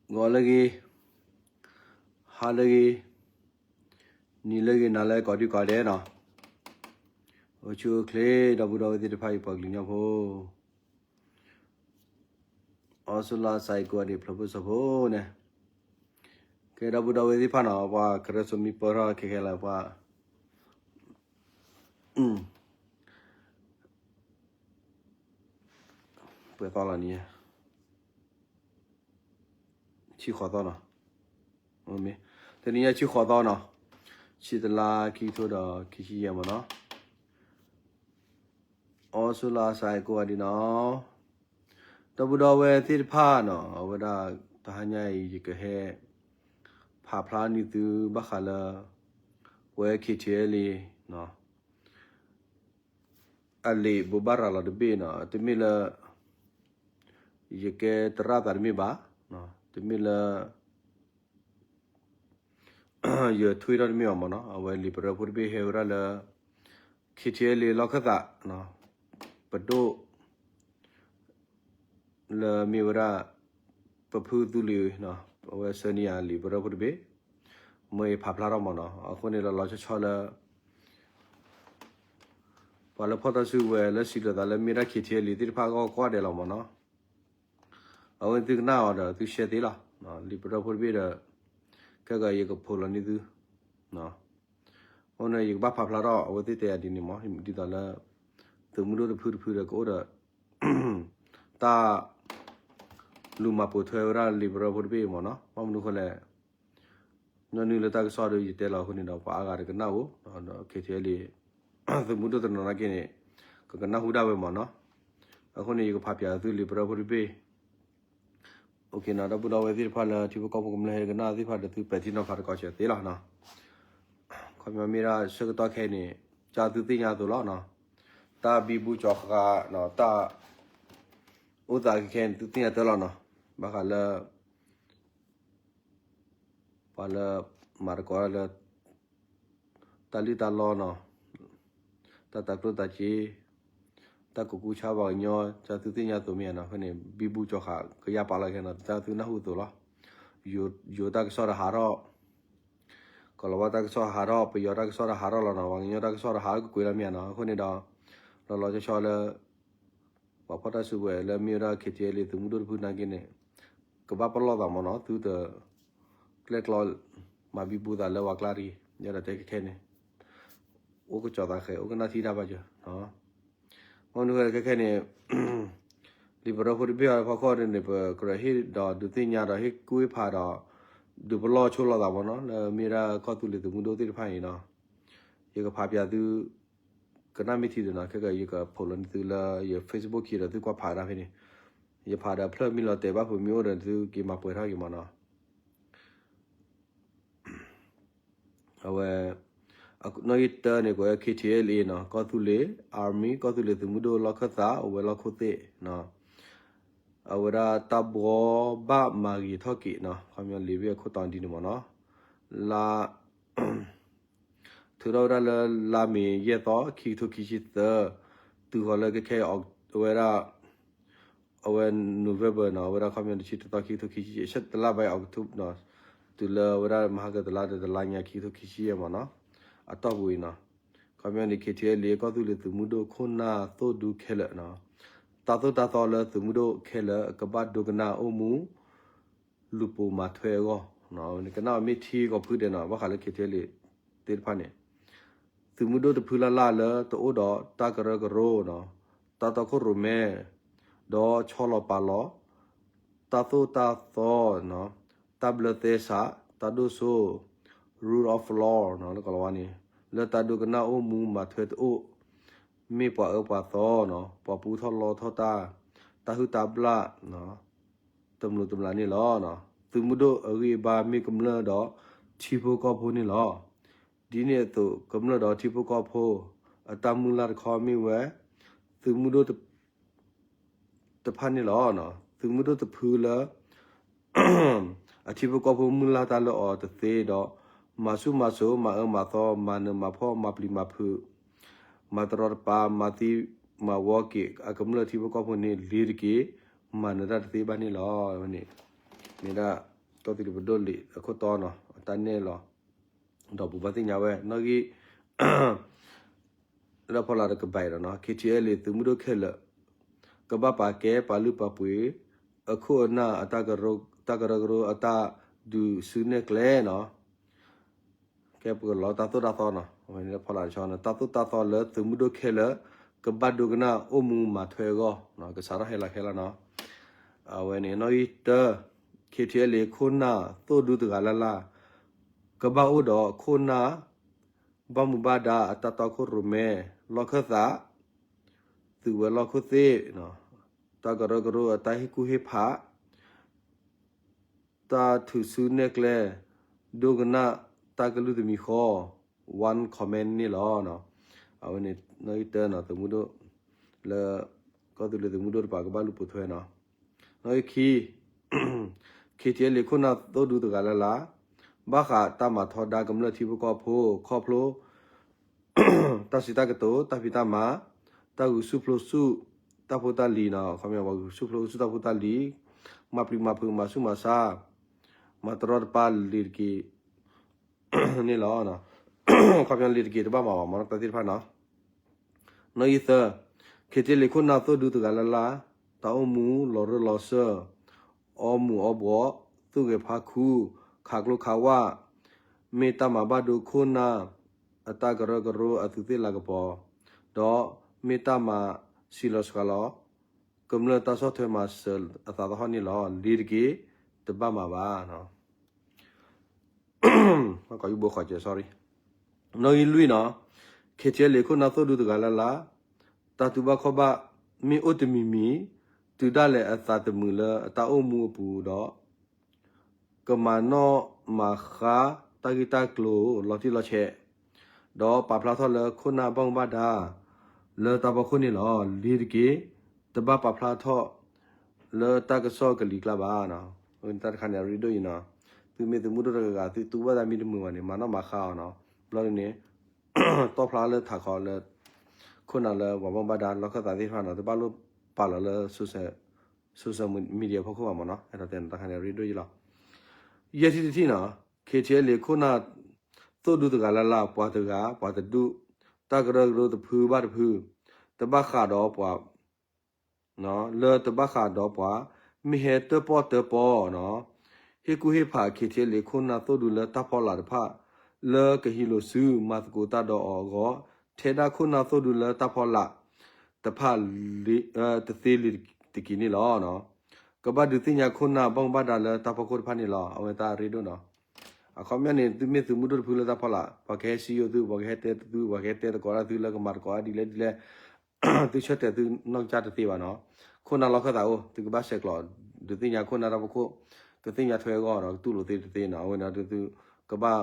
ဂီၤလၢအဂ့ၤ, ဟါလၢအဂ့ၤ, နံၤလၢအဂ့ၤ, နၤလၢအဂ့ၤ ကိးဒံကိးဒဲးနီၤ. အိၣ်ဆူၣ်အိၣ်ချ့ ဒီပုၢ်ဒီဝဲၢ်သ့ၣ်တဖၣ်အံၤ ပှၤကလုာ်ကညီဖိ, အီစူလါစဲးကိးဂၤဒဲး ဖျၢၣ်ဖိစီၤဖိန့ၣ်, ကဲ ဒီပုၢ်ဒီဝဲၢ်သ့ၣ်တဖၣ်နီၤ, ပှၤကရၢစိမံပၢၢ်ထီၣ်ခဲခဲလၢ ပှၤ ပှဲၤသီလီၤနံၤ, ဆံဃိးသီနီၤ, တနံၤညါဆံဃိးသီနီၤ, ဆံတလါ ခံကထိဒီးခံဆံယဲၢ်မးနီၤ. အီစူလါစဲးကိးဂၤဒဲးနီၤ, ဒီပုၢ်ဒီဝဲၢ်သ့ၣ်တဖၣ်နီၤ, အဝဲဒၣ်တဟါညါအံၤ ယကဟဲဖးဖျါန့ၢ်သုဘၣ်ဃးလၢ ပဝဲ ခ့ထံအဲလ်အ့ အလံာ်ဘိးဘၣ်ရၤလီၤတဘ့ၣ်နီၤ, တမ့ၢ်လၢ ယကဲသရၣ်သးတမ့ၢ်ဘၣ်, တမ့ၢ်လၢ ယထွံၣ်ထီၣ်တမ့ၢ်ဘၣ်မးနီၤ, အဝဲလံာ်ပရၢဖိတဘ့ၣ်ဟဲဝဲဒၣ်လၢ ခ့ထံအဲလ်အ့ လီၢ်ခၢၣ်သး, ပဒိၣ် လၢမ့ၢ်ဝဲဒၣ် ပဖုသူလ့ၤ, အဝဲဆှၢန့ၢ်ယၤလံာ်ပရၢဖိတဘ့ၣ်, မ့ၢ်ယဖးဖျါထီၣ်မးနီၤ. အဃိန့ၣ် လီၤလီၤဆီဆီလၢ ပှၤလၢဖီၣ်တၢ်စုကဝဲၤလၢစံးလိာ်သးလၢမ့ၢ်ဒၣ် ခ့ထံအဲလ်အ့ သ့ၣ်တဖၣ်အဂီၢ်ကိးဂၤဒဲးလီၤမးနီၤ. အဝဲသုကနၣ်အီၤဒီး သုရှဲသ့လီၤ. လံာ်ပရၢဖိတဘ့ၣ်ဒီး ခဲကယကဖိးလီၤန့ၢ်သု အဃိန့ၣ် ယကဘၣ်ဖးဖျါထီၣ်အဝဲသ့ၣ်တဲယၤဒ်န့ၣ်မး, ဒ်သိးလၢ သုးမုၢ်ဒိၣ်တဖုတဖုဒီးကအိၣ်ဒီး တၢ် လူၤမၤပိာ်ထွဲဝဲဒၣ်လံာ်ပရၢဖိတဘ့ၣ်မးနီၤ. ဘၣ်မနုၤဃိလဲၣ်, ညီနုၢ်လၢတၢ်ကစီၣ်ဒီးယတဲလီၤအဃိန့ၣ်ဒီး ပှၤအါဂၤတကနၣ်ဧိၤ, ဒီး ခ့ထံအဲလ်အ့ သုးမုၢ်ဒိၣ်တနီၤနီၤက့န့ၣ် ကကနၣ်ဟူဒၣ်ဝဲမးနီၤ. အဃိန့ၣ် ယကဖးပၠးသုလံာ်ပရၢဖိတဘ့ၣ် OKနီၤ, ဒီပုၢ်ဒီဝဲၢ်သ့ၣ်တဖၣ်လၢထံဖိကီၢ်ဖိကမျၢၢ်ဟဲကနၣ်သ့ၣ်တဖၣ်ဒီး သုပဲာ်ထံနီၤဖးတကီၢ်ဆၢသ့လီၤနီၤ. ခီပညီမ့ၢ်ဒၣ်ဆၢကတီၢ်ခဲအံၤန့ၣ် ကၢ်သုသ့ၣ်ညါအသိးလီၤနီၤ, တၢ်ဘံဘူကၠီၤဃာ်နီၤ, တၢ်အိၣ်သးခဲခဲန့ၣ် သုသ့ၣ်ညါတၢ်လီၤနီၤ, ဘၣ်ဃးလၢ ပှၤလၢ မၤသကိးလၢ တၢ်လံၣ်တၢ်လီနီၤ, တၢ်တၤကျိၣ်တၤစ့, တၢ်ကကူဆါပှၤကညီ, ကၢ်သုသ့ၣ်ညါအသိးမ့ၢ်ဧါနီၤ, ဖဲန့ၣ် ဘံဘူကၠီၤဃာ်ကယါပာ်လီၤခဲနီၤ, တၢ်သုနၢ်ဟူအသိးလီၤ. ယိၤတၢ်ကစီၣ်ဒီးဟးထီၣ်, ကီၢ်လီၤဝါတၢ်ကစီၣ်ဟးထီၣ်, ပယီၤတၢ်ကစီၣ်ဒီးဟးထီၣ်လီၤနီၤ, ပှၤကညီတၢ်ကစီၣ်ဒီးဟးထီၣ်ကွ့ၢ်ကွ့ၢ်လီၤမ့ၢ်ဧါနီၤ, အဃိန့ၣ်ဒီး လီၤလီၤဆီဆီလၢ ပှၤဖီၣ်တၢ်စုကဝဲၤလၢမ့ၢ်ဝဲဒၣ် ခ့ထံအဲလ်အ့ သုးမုၢ်ဒိၣ်တဖုနာ်က့န့ၣ် ကဘၣ်ပလီၢ်သးမးနီၤ, သုတ ကျဲၣ်ကျီ မၤဘံဘူသးလၢပှၤကျါတဂ့ၤ, ယဲဒၣ်တဲခဲခဲန့ၣ် အိၣ်ကစီၤသးဃဲၤ အိၣ်ကနၣ်ထံတၢ်ဘၣ်ယၢၤ, မ့ၢ်နုၤခဲခဲန့ၣ် လံာ်ပရၢဖိတဘ့ၣ်အဖီခိၣ်န့ၣ် ပကြၢးဟ့ၣ်ဒီးဒုးသ့ၣ်ညါဒီးဟ့ၣ်ကူၣ်ဟ့ၣ်ဖးဒီး ဒုးပလီၢ်ဆိလီၤသးမးနီၤ, လၢမ့ၢ်ဒၣ်ကီၢ်သူလ့ၤသုးမုၢ်ဒိၣ်သ့ၣ်တဖၣ်အံၤနီၤ, ယကဖးပၠးသု ကနၣ်မ့ၢ်ထံဒီးနီၤ, ခဲကယကဖိးလီၤန့ၢ်သုလၢယ Facebook ခံဒီးသုကွၢ်ဖးဒၣ်ဖဲန့ၣ်, ယဖးဒီးဖျၢၣ်မ့ၢ်လီၤတဲာ်ဘၣ်ဖုးမ့ၢ်အိၣ်ဒီးသုက့ၤမၤပှဲၤထီၣ်က့ၤမးနီၤ. အဝဲ နီၣ်ဂံၢ်တၢန့ၣ် ကွဲး ခ့ထံအဲလ်အ့ နီၤ, ကီၢ်သူလ့ၤ Army ကီၢ်သူလ့ၤသုးမုၢ်ဒိၣ်လီၢ်ခၢၣ်သး အိၣ်ဝဲလီၢ်ခိၣ်သ့ၣ်နီၤ, အဝဲဒၣ်တၢ်ဘှီဘၣ်မၤဂ့ၤထီၣ်က့ၤနီၤ, ခီပညီလံာ်ဘ့ၣ်အခိၣ်တီဒ်န့ၣ်မးနီၤ, လါ ထုးထီၣ်ဝဲဒၣ်လၢလါမ့ၤယဲၢ်သီ ခံကထိခံဆံသၢ, တုၤဃီၤလၢခဲခဲအံၤ အဝဲဒၣ် အဝဲ November နီၤ, အဝဲဒၣ်ခီပညီတဆံတသီ ခံကထိခံဆံယဲၢ်, ဆၢတလါဘၣ်အံၤ October နီၤ, တုၤလၢအဝဲဒၣ်မဟါကတလါဒီးတလါညါ ခံကထိခံဆံယဲၢ်မးနီၤ, အတီၢ်ပူၤအံၤနီၤ, ခီပညီန့ၣ် ခ့ထံအဲလ်အ့ ကီၢ်သူလ့ၤသုးမုၢ်ဒိၣ်ခိၣ်နၢ်သိၣ်ဒူခဲလၢာ်နီၤ, တၢ်သိၣ်တၢ်သီလၢသုးမုၢ်ဒိၣ်ခဲလၢာ် ကဘၣ်ဒိကနၣ်အိၣ်မူ လူၤပိာ်မၤထွဲအဂီၢ်, ကနၣ်အီၤမ့ၢ်ထံကီၢ်ဖုဒဲးနီၤ, ဘၣ်ဃးလၢ ခ့ထံအဲလ်အ့ သ့ၣ်တဖၣ်န့ၣ်, သုးမုၢ်ဒိၣ်တဖုလၢ်လၢ်လၢတအိၣ်ဒီးတၢ်ကရၢကရိနီၤ, တၢ်တီခိၣ်ရိၣ်မဲ, ဒီးဆီလီၤပာ်လီၤ တၢ်သိၣ်တၢ်သီ, တၢ်ဘျၢသဲစး, တၢ်ဒိၣ်စိ, rule of law နီၤ, လၢကီၢ်လီၤဝါန့ၣ်, လၢတၢ်ဒိကနၣ်အိၣ်မူမၤထွဲတအိၣ်, မ့ၢ်ပှၤအၢပှၤသီနီၤ, ပှၤပူထီၣ်လီထီၣ်တၢ်, တၢ်ဟုၣ်တၢ်ဘျၣ် တမျုးတမျးန့ၣ်လီၤ. သုးမုၢ်ဒိၣ်အဂံၢ်အဘါမ့ၢ်ကမျၢၢ်ဒီးထံဖိကီၢ်ဖိန့ၣ်လီၤ. ဒ်န့ၣ်အသိး ကမျၢၢ်ဒီးထံဖိကီၢ်ဖိ အတၢ်မုၢ်လၢ်တခီမ့ၢ်ဝဲ သုးမုၢ်ဒိၣ် တဖၣ်န့ၣ်လီၤ. သုးမုၢ်ဒိၣ်တဖုလၢ အထံဖိကီၢ်ဖိမုၢ်လၢ်တၢ်လၢအီၤတသ့ဒီး မၤဆူၣ်မၤစိး မၤအၢမၤသီ မၤနၢၤမၤဖှီၣ် မၤပျံၤမၤဖုး မၤတရီတပါ မၤသံမၤဝီက့ၤ အကမျၢၢ်ထံဖိကီၢ်ဖိန့ၣ် လ့ၤတက့ၢ် မၤနၢၤတၢ်တသ့ဘၣ်န့ၣ်လီၤ. မ့ၢ်ဒၣ် ကီၢ်သူလ့ၤပဒိၣ်လံာ်အခိၣ်တီနီၤ အတၢ်နဲၣ်လီၤ ဒီးပူၤဘၣ်သ့ၣ်ညါဝဲ နီၣ်ဂံၢ် လၢဖီလာ်တကဘၣ်ဒီးနီၤ ခ့ထံအဲလ့ သုးမုၢ်ဒိၣ်ခဲလၢာ် ကဘၣ်ပာ်ကဲပာ်လုၢ်ပာ်ပှ့ၤ အခိၣ်အနၢ်အတၢ်ကရၢကရိအတၢ်ဒုးစုနဲၣ်ကျဲနီၤ ကဲပကလီၤတၢ်သိၣ်တၢ်သီနီၤ အဝဲန့ၣ်လၢဖီလာ်တဆီန့ၣ် တၢ်သိၣ်တၢ်သီလၢသုးမုၢ်ဒိၣ်ခဲလၢာ် ကဘၣ်ဒိကနၣ်အိၣ်မူမၤထွဲအဂီၢ် ကစးထီၣ်ဟဲလီၤခဲလၢာ်နီၤ အဝဲန့ၣ် နီၣ်ဂံၢ်တၢ ခ့ထံအဲလ့ ခိၣ်နၢ်သိၣ်ဒူတဂၤလၢ်လၢ် ကဘၣ်အိၣ်ဒီးခိၣ်နၢ် ဘၣ်မူဘၣ်ဒါအတၢ်တီခိၣ်ရိၣ်မဲ လီၢ်ခၢၣ်သး သုးဝဲၤလီၢ်ခိၣ်သ့ၣ် တၢ်ကရၢကရိအတၢ်ဟ့ၣ်ကူၣ်ဟ့ၣ်ဖး တၢ်ထုးစုနဲၣ်ကျဲ ဒိကနၣ်တၢ်ကလုၢ်တမံၤဃီ one comment န့ၣ်လီၤ. အဝဲန့ၣ် နီၣ်ဂံၢ်တၢနီၤ သုးမုၢ်ဒိၣ် လၢ ကီၢ်သူလ့ၤသုးမုၢ်ဒိၣ်တပၤကဘၣ်လူၤပိာ်ထွဲနီၤ. နီၣ်ဂံၢ်ခံ ခ့ထံအဲလ့ ခိၣ်နၢ်သိၣ်ဒူတဂၤလၢ်လၢ် ဘၣ်ဃးတၢ်မၤထီဒါကမျၢၢ်ထံဖိကီၢ်ဖိ ခီဖျိ တၢ်စံးတၢ်ကတိၤ တၢ်ဖံးတၢ်မၤ တၢ်ဂုာ်ဆူၣ်ပျိဆူၣ် တၢ်ဖိတၢ်လံၤနီၤ ခီပညီ ပှၤဂုာ်ဆူၣ်ပျိဆူၣ်တၢ်ဖိတၢ်လံၤ မၤပျံၤမၤဖုး မၤဆူၣ်မၤဆါ မၤတရီတပါလံၤတက့ၢ်န့ၣ်လီၤ. ခီပညီလံၤတက့ၢ်တဘၣ်မၤဘၣ်မ့ၢ်နီၤ တၢ်သ့ၣ်တဖၣ်နီၤ. နီၣ်ဂံၢ်သၢ ခ့ထံအဲလ့ ခိၣ်နၢ်သိၣ်ဒူတဂၤလၢ်လၢ် တၢ်အိၣ်မူလီၤရၢၢ်လီၤစၢၢ် အီမူၤအီဘှီး သူၣ်ဂဲၤဖးခူ ခးကျိခးဝၣ် မ့ၢ်တၢ်မၤဘၣ်ဒိခိၣ်နၢ် အတၢ်ကရၢကရိအသူးသ့ၣ်လၤကပီၤ ဒီးမ့ၢ်တၢ်မၤဆံးလီၤစှၤလီၤ ကမျၢၢ်တၢ်ဆီၣ်ထွဲမၤစၢၤအသးသဟီၣ်န့ၣ်လီၤ. လံၤတက့ၢ် တဘၣ်မၤဘၣ် ကီယဘိဃီကဲ sorry. နီၣ်ဂံၢ်လွံၢ်နီၤ ခ့ထံအဲလ့ ခိၣ်နၢ်သိၣ်ဒူတဂၤလၢ်လၢ် တၢ်တူၢ်ဘၣ်ခီၣ်ဘၣ် မ့ၢ်အိၣ်တမံၤမံၤ တုၤဒၣ်လဲာ်အသးတမုာ်လၢအတၢ်အိၣ်မူအပူၤဒီး ကမၤနီၣ်မၤဃါတၢ်ဂ့ၢ်တၢ်ကျိၤလီၤတံၢ်လီၤဆဲး ဒီးပာ်ဖျါထီၣ်လၢခိၣ်နၢ်ဘၣ်မူဘၣ်ဒါ လၢတၢ်ဖီခိၣ်န့ၣ်လီၤ. လံၤတက့ၢ် တဘၣ်ပာ်ဖျါထီၣ် လၢတၢ်ကစီၣ်ကလံၤကျါဘၣ်. တၢ်တခါန့ၣ် အရ့ဒိၣ်အံၤနီၤ သုမ့ၢ်သုးမုၢ်ဒိၣ်တဂၤဂၤ သုတူၢ်ဘၣ်တၢ်မ့ၢ်တမုာ်ဘၣ်န့ၣ် မၤနီၣ်မၤဃါအီၤနီၤ ဘျီဒ်န့ၣ် တီၣ်ဖျါလၢထးခီလၢ ခိၣ်နၢ်လၢပှၤဘၣ်မူဘၣ်ဒါလီၢ်ခၢၣ်သးသ့ၣ်တဖၣ်နီၤ တဘၣ်လိၣ်ပာ်လီၤလၢ social media ဖီခိၣ်ဘၣ်မ့ၢ်နီၤ အဲၣ်ဒိးတဲန့ၣ် တၢ်တခါန့ၣ် အရ့ဒိၣ်အံၤလီၤ. ယဲၢ်ထံၣ်တထံၣ်နီၤ ခ့ထံအဲလ့ ခိၣ်နၢ်သိၣ်ဒူတဂၤလၢ်လၢ် ပှၤတဂၤ ပှၤတဒူၣ် တၢ်ကရၢကရိတဖုဘၣ်တဖု တဘၣ်ဃးဒီးပှၤ လၢတဘၣ်ဃးဒီးပှၤ မ့ၢ်ဟဲတၢၣ်ပီၣ်တၢၣ်ပီနီၤ ဟ့ၣ်ကူၣ်ဟ့ၣ်ဖး ခ့ထံအဲလ့ ခိၣ်နၢ်သိၣ်ဒူလၢတၢ်ဖီလာ်တဖၣ် လၢကဟံးလိာ်စုမၤသကိးတၢ်ဒီးအီၤအဂီၢ် ထဲဒၣ်ခိၣ်နၢ်သိၣ်ဒူလၢတၢ်ဖီလာ်တဖၣ် တသ့လံၤတက့ၢ်န့ၣ်လီၤ. ကဘၣ်ဒုးသ့ၣ်ညါခိၣ်နၢ်ဘၣ်မူဘၣ်ဒါလၢတၢ်ဖီခိၣ်တဖၣ်န့ၣ်လီၤ. အဝဲတၢ်ရ့ဒိၣ်နီၤ အခီပညီန့ၣ် သုမ့ၢ်သုးမုၢ်ဒိၣ်တဖုလၢတၢ်ဖီလာ် ပှၤကဟဲစံယိၣ်သု ပှၤကဟဲတဲသု ပှၤကဟဲတဲသကိးတၢ်သုလၢကမၤသကိးဒ်လဲၣ်ဒ်လဲၣ် သုဆၢတဲာ်သုနီၢ်ကစၢ်တသ့ဘၣ်နီၤ. ခိၣ်နၢ်လီၢ်ခၢၣ်သးအိၣ် သုကဘၣ်ဆဲးကျိး ဒုးသ့ၣ်ညါခိၣ်နၢ်တၢ်ဖီခိၣ် ကသ့ၣ်ညါထွဲအဂီၢ်ဒီး ကတူၢ်လိာ်သ့တသ့နီၤ. အဝဲန့ၣ်ဒုးသုကဘၣ်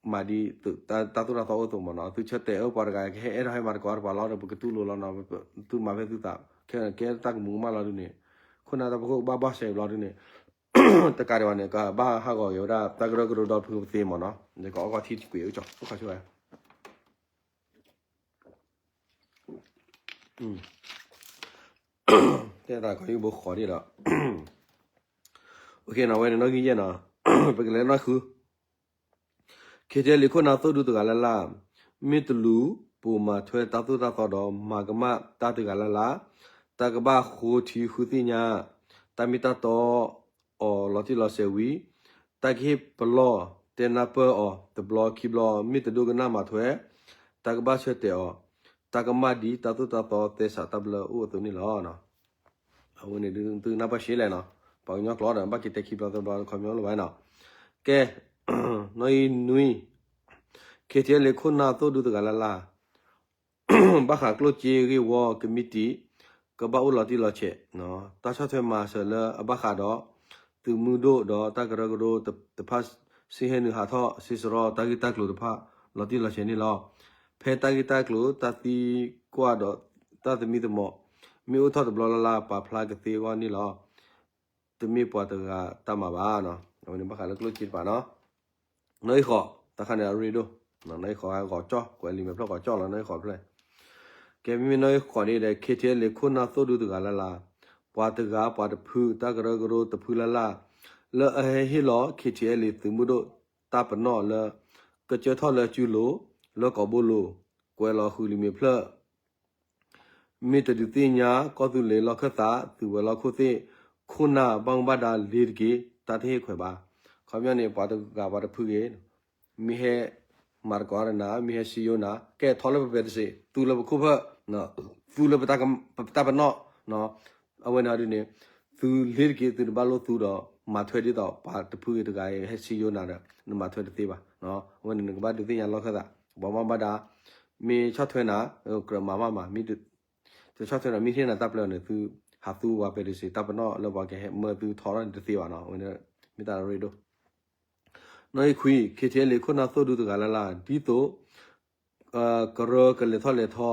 မၤဒ် တၢ်သိၣ်တၢ်သီအိၣ်အသိးမ့ၢ်နီၤ. သုဆၢတဲာ်အၢပှၤတဂၤကဟဲအဲၣ်ဒိးဟဲမၤသကိးတပှၤလီၤဒီး ပကတူၢ်လိာ်လီၤနီၤ. သုမၤဖဲသုသး ခဲကဲတၢ်ကမူၤကမၣ်လီၤဒုးန့ၣ် ခိၣ်နၢ်တၢ်ဖီခိၣ်ကဘၣ်ဘၣ်ဆဲးဘျီဒုးန့ၣ် တကးဒံးဘၣ်န့ၣ် ကဘၣ်ဟးဂီၤက့ၤဝဲဒၣ် တၢ်ကရၢကရိဒီဖုပသ့မ့ၢ်နီၤ. ယကအီၣ်ကီၢ်ထံတကွံာ်အိၣ်ကၠီ အိၣ်ခါဆိဝဲ တဲတၢ်ကီယဘိဃီဒ်ဒီး အဝဲန့ၣ်နီၣ်ဂံၢ်ယဲၢ်နီၤ ပကလဲၤနီၢ်ဃု ခ့ထံအဲလ့ ခိၣ်နၢ်သိၣ်ဒူတဂၤလၢ်လၢ် မ့ၢ်တလူၤပိာ်မၤထွဲတၢ်သိၣ်တၢ်သီဒီး မၤကမၣ်တၢ်တဂၤလၢ်လၢ် တၢ်ကဘၣ်ဃိထံဃုသ့ၣ်ညါ တၢ်မ့ၢ်တၢ်တီအီၤလီၤတံၢ်လီၤဆဲးဝံၤ တၢ်ကဟ့ၣ်ပလီၢ်တဲနၢ်ပၢၢ်အီၤတဘျီခံဘျီ မ့ၢ်တဒိကနၣ်မၤထွဲ တၢ်ကဘၣ်ဆၢတဲာ်အီၤ တၢ်ကမၣ်ဒ်တၢ်သိၣ်တၢ်သီသဲစးတၢ်ဘျၢအိၣ်အသိးန့ၣ်လီၤ. အဝဲန့ၣ်ဒုးသုကနၢ်ပၢၢ်ရှဲလဲၣ်နီၤ ပှၤကညီကျိာ်ဒီး ဘၣ်က့ၤတဲခံဘျီသၢဘျီ ခီပညီလၢၤဘၣ်နီၤ. ကဲ နီၣ်ဂံၢ်နွံ ခ့ထံအဲလ့ ခိၣ်နၢ်သိၣ်ဒူတဂၤလၢ်လၢ် ဘၣ်ဃးကျိၣ်စ့ဂ့ၢ်ဝီကမံးတံာ် ကဘၣ်အိၣ်လီၤတံၢ်လီၤဆဲး တၢ်ဆီၣ်ထွဲမၤစၢၤလၢအဘၣ်ဃးဒီး သုးမုၢ်ဒိၣ်ဒီးတၢ်ကရၢကရိတဖၣ် စ့ဟဲနုာ်ဟးထီၣ်စ့စရီတၢ်ဂ့ၢ်တၢ်ကျိၤတဖၣ် လီၤတံၢ်လီၤဆဲးန့ၣ်လီၤ. ဖဲတၢ်ဂ့ၢ်တၢ်ကျိၤ တၢ်သံကွၢ်ဒီးတၢ်သမံသမိး မ့ၢ်အိၣ်ထီၣ်တဘျီလၢ်လၢ် ပာ်ဖျါကသ့အဂီၢ်န့ၣ်လီၤ. တမ့ၢ်ပှၤတဂၤတၢ်မၤဘၣ်နီၤ. အဝဲန့ၣ်ဘၣ်ဃးလၢကျိၣ်စ့တဖၣ်နီၤ. နီၣ်ဂံၢ်ဃိး တၢ်ခါန့ၣ်အရ့ဒိၣ်, နီၣ်ဂံၢ်ဃိးဟဲဂီၤကၠီၣ်, ကွဲးလံာ်မဲာ်ဖျၢၣ်ဂီၤကၠီၣ်လီၤ နီၣ်ဂံၢ်ဃိးဖျၢၣ်. ကဲမ့မ့ၢ်နီၣ်ဂံၢ်ဃိးန့ၣ်ဒီး ခ့ထံအဲလ့ ခိၣ်နၢ်သိၣ်ဒူတဂၤလၢ်လၢ်, ပှၤတဂၤပှၤတဖု တၢ်ကရၢကရိတဖုလၢ်လၢ်, လၢအဟဲဟ့ၣ်လီၤ ခ့ထံအဲလ့ သုးမုၢ်ဒိၣ်တၢ်ပနီၣ်လၢ ကစၢၢ်ထီၣ်လၢအစုလိၤ လၢကီးဘိလိၤ ကွဲးလီၤဃုာ်လံာ်မဲာ်ဖျၢၣ် မ့ၢ်တဒုးသ့ၣ်ညါ ကီၢ်သူလ့ၤလီၢ်ခၢၣ်သး သုးဝဲၤလီၢ်ခိၣ်သ့ၣ် ခိၣ်နၢ်ဘၣ်မူဘၣ်ဒါလ့ၤတက့ၢ် တၢ်တဟ့ၣ်ခွဲးဘၣ်. ခီပညီန့ၣ် ပှၤတဂၤပှၤတဖုဂ့ၤ မ့ၢ်ဟဲမၤသကိးတၢ်ဒီးနၤ မ့ၢ်ဟဲစံယိၣ်နၤ ကဲထီၣ်လၢပပဲတစ့း သူလၢပခိၣ်ဖၢၣ် သူလၢပတၢ်ပနီၣ် အဝဲန့ၣ်ဒ်န့ၣ် သုလ့ၤတက့ၢ် သုတဘၣ်လိၣ်သူဒီး မၤထွဲဒ်သိး ပှၤတဖုဂ့ၤတဂၤဂ့ၤ ဟဲစံယိၣ်နၤဒီး နမၤထွဲတသ့ဘၣ်. အဝဲန့ၣ်နကဘၣ်ဒုးသ့ၣ်ညါလီၢ်ခၢၣ်သး ပှၤဘၣ်မူဘၣ်ဒါ မ့ၢ်ဆီၣ်ထွဲနၤ ကြၢးမၤမးမး မ့ၢ်တဆီၣ်ထွဲနၤ မ့ၢ်ဟ့ၣ်နၤတၢ်ပျဲအီၤန့ၣ် သုဟးသူပှၤပဲတစ့း တၢ်ပနီၣ်လၢပှၤကဟဲမၢသုထီထီၣ်န့ၣ်တသ့ဘၣ်နီၤ အဝဲန့ၣ် မ့ၢ်တၢ်ရ့ဒိၣ် နီၣ်ဂံၢ်ခွံ ခ့ထံအဲလ့ ခိၣ်နၢ်သိၣ်ဒူတဂၤလၢ်လၢ် ဒ်သိး ကရၢကလဲၤထီၣ်လဲၤထီ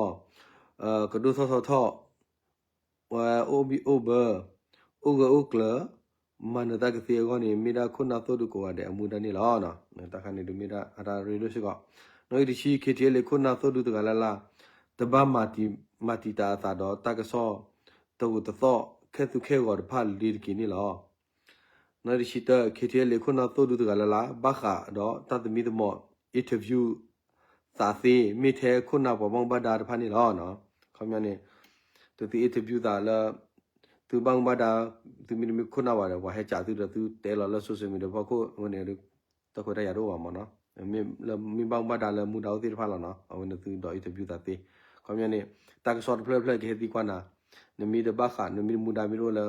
ကဒိၣ်ထီၣ်ထီထီၣ် ဝဲအိၣ်ဘံၣ်အိၣ်ဘၢ အိၣ်ဂၢၢ်အိၣ်ကျၢၤ မၤနၢၤတၢ်ကသ့အဂီၢ်န့ၣ် မ့ၢ်ဒၣ်ခိၣ်နၢ်သိၣ်ဒူကိးဂၤဒဲးအမူဒါန့ၣ်လီၤ. တၢ်ခါန့ၣ်ဒုးမ့ၢ်ဒၣ်အတၢ်ရ့ဒိၣ်စ့ၢ်ကီး နီၣ်ဂံၢ်တဆံ ခ့ထံအဲလ့ ခိၣ်နၢ်သိၣ်ဒူတဂၤလၢ်လၢ် တဘၣ်မၤတံာ်တာ်အသးဒီးတၢ်ကစီၣ် တဂိာ်တသီၣ် ခဲသူခဲဂီၤတဖၣ်လ့ၤတက့ၢ်န့ၣ်လီၤ. နီၣ်ဂံၢ်တဆံတၢ ခ့ထံအဲလ့ ခိၣ်နၢ်သိၣ်ဒူတဂၤလၢ်လၢ် ဘၣ်ဃးဒီးတၢ်သမံသမိး interview သးသ့ မ့ၢ်ထဲခိၣ်နၢ်ပှၤဘၣ်မူဘၣ်ဒါတဖၣ်န့ၣ်လီၤ. ခီပညီန့ၣ် သု သု interview သးလၢ သုဘၣ်မူဘၣ်ဒါ သုမ့တမ့ၢ်ခိၣ်နၢ်ဘၣ်ဒီး ပှၤဟဲကးသုဒီးသုတဲလီၤလၢ social media ဖီခိၣ် အဝဲန့ၣ် တၢ်ခွဲးတၢ်ယာ်တအိၣ်ဘၣ်မးနီၤ မ့ၢ်ဘၣ်မူဘၣ်ဒါလၢမူဒါအိၣ်သ့ၣ်တဖၣ်လီၤနီၤ အဝဲန့ၣ်သုဒီး interview သးသ့ ခီပညီန့ၣ် တၢ်ကစီၣ်တဖျၢၣ်ဖျၢၣ်ကဟဲသံကွၢ်နၤ နမ့ၢ်တဘၣ်ဃး နမ့ၢ်တမူဒါမ့ၢ်တအိၣ်လၢ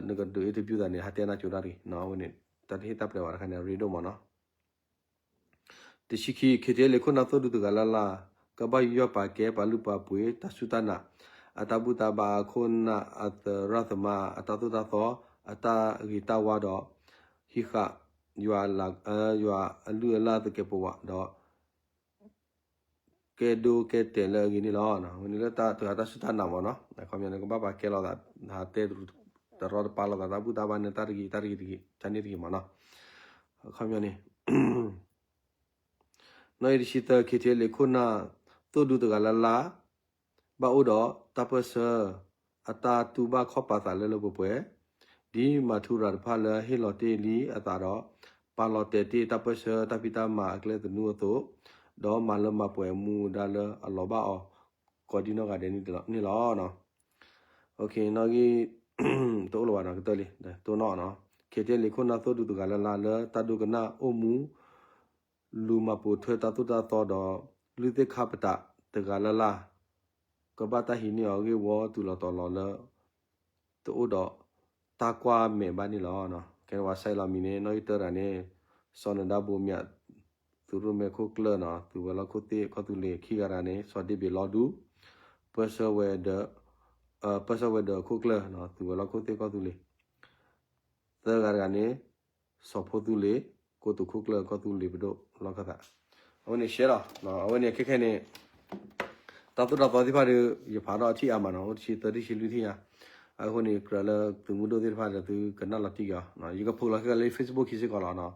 နကဒုး interview သးန့ၣ် ဟးတဲနၤကၠိဒၣ်တဂ့ၤ အဝဲန့ၣ် တၢ်တဟ့ၣ်တၢ်ပျဲဝဲတခါန့ၣ် အရ့ဒိၣ်မးနီၤ တဆံခံ ခ့ထံအဲလ့ ခိၣ်နၢ်သိၣ်ဒူတဂၤလၢ်လၢ် ကဘၣ်ယူးယီၣ်ပာ်ကဲပာ်လုၢ်ပာ်ပှ့ၤ တၢ်စူၢ်တၢ်နာ် အတၢ်ဘူၣ်တၢ်ဘါ အခိၣ်နၢ်အသရၣ်သမါ အတၢ်သိၣ်တၢ်သီ အတၢ်ဂ့ၤတၢ်ဝါဒီး ဟံးဃာ် ယွၤအလုၢ်အလၢ်သကဲးပဝးဒီး ကဲဒိကဲတဲာ်လၢအဂ့ၤန့ၣ်လီၤ. အဝဲန့ၣ်လၢတၢ်တဂၤတၢ်စူၢ်တၢ်နာ်မးနီၤ ခီပညီန့ၣ် ကဘၣ်ပာ်ကဲလိာ်သး ဟးတဲတရူးတရီတပါလိာ်သး တၢ်ဘူၣ်တၢ်ဘါန့ၣ် တၢ်တဂ့ၤ တၢ်တဂ့ၤတဂ့ၤ တၢ်န့ၣ်တဂ့ၤမးနီၤ ခီပညီန့ၣ် နီၣ်ဂံၢ်တဆံသၢ ခ့ထံအဲလ့ ခိၣ်နၢ်သိၣ်ဒူတဂၤလၢ်လၢ် ဘၣ်အိၣ်ဒီးတၢ်ပၢၢ်ဆၢ အတၢ်တူၢ်ဘၣ်ခီၣ်ပာ်သးလၢလၢပှဲၤပှဲၤ ဒ်မၤထူရၤတဖၣ်လၢဟ့ၣ်လီၤတ့ၢ်လံအသးဒီး ပာ်လီၤတဲာ်တ့ၢ်တၢ်ပၢၢ်ဆၢတၢ်ဖံးတၢ်မၤအကျဲသနူအသိး ဒီးမၤလၢမၤပှဲၤအမူဒါလၢအလီၤဘၣ်အီၤ ကိးဒံနီၢ်ဂၤဒဲးန့ၣ်လီၤ. နီၣ်ဂံၢ် တအိၣ်လၢၤဘၣ်နီၤ ကတၢၢ်လံ တိၢ်နီၣ်နီၤ ခ့ထံအဲလ့ ခိၣ်နၢ်သိၣ်ဒူတဂၤလၢ်လၢ်လၢတၢ်ဒိကနၣ်အိၣ်မူ လူၤမၤပိာ်ထွဲတၢ်သိၣ်တၢ်သီဒီး လုၢ်သ့ၣ်ခါပတာ်တဂၤလၢ်လၢ် ကဘၣ်တၢ်ဟံးန့ၢ်အီၤဂ့ၢ်ဝီတုၤလီၤတီၤလီၤလၢ တအိၣ်ဒီးတၢ်ကွၢ်မဲာ်ဘၣ်န့ၣ်လီၤ. ကဲဝဲစဲးလီၤမံၤန့ၣ် နီၣ်ဂံၢ်တၢတဂၤန့ၣ် စီၤနၢၤဒါဘိမၠး သုးရိၣ်မဲခိၣ်ကျၢၢ်နီၤ သုးဝဲၤလီၢ်ခိၣ်သ့ၣ်ကီၢ်သူလ့ၤခံဂၤတဂၤန့ၣ် စီၤဒ့ဘ့းလီဒူ ပၢဆှၢဝဲၤဒၢး ပၢဆှၢဝဲၤဒၢးခိၣ်ကျၢၢ်နီၤ သုးဝဲၤလီၢ်ခိၣ်သ့ၣ်ကီၢ်သူလ့ၤ သၢဂၤတဂၤန့ၣ် စီၤဖိသူလ့ၤ ကိတိာ်ခိၣ်ကျၢၢ်ကီၢ်သူလ့ၤပဒိၣ်လီၢ်ခၢၣ်သး အဝဲန့ၣ်ရှဲလီၤ အဝဲန့ၣ်ခဲခဲန့ၣ် တၢ်သိၣ်တၢ်သီသ့ၣ်တဖၣ်ဒီး ယဖးထီၣ်အထံၣ်အါမးနီၤ အိၣ်တဆံသၢ တဆံလွံၢ်ထံၣ်ညါ အဃိန့ၣ် ကြၢးလၢသုးမုၢ်ဒိၣ်သ့ၣ်တဖၣ်ဒီး သုကနၣ်လီၤတံၢ်က့ၤအီၤ ယကဖိးလီၤခဲလၢ Facebook ခံစ့ၢ်ကီးလီၤနီၤ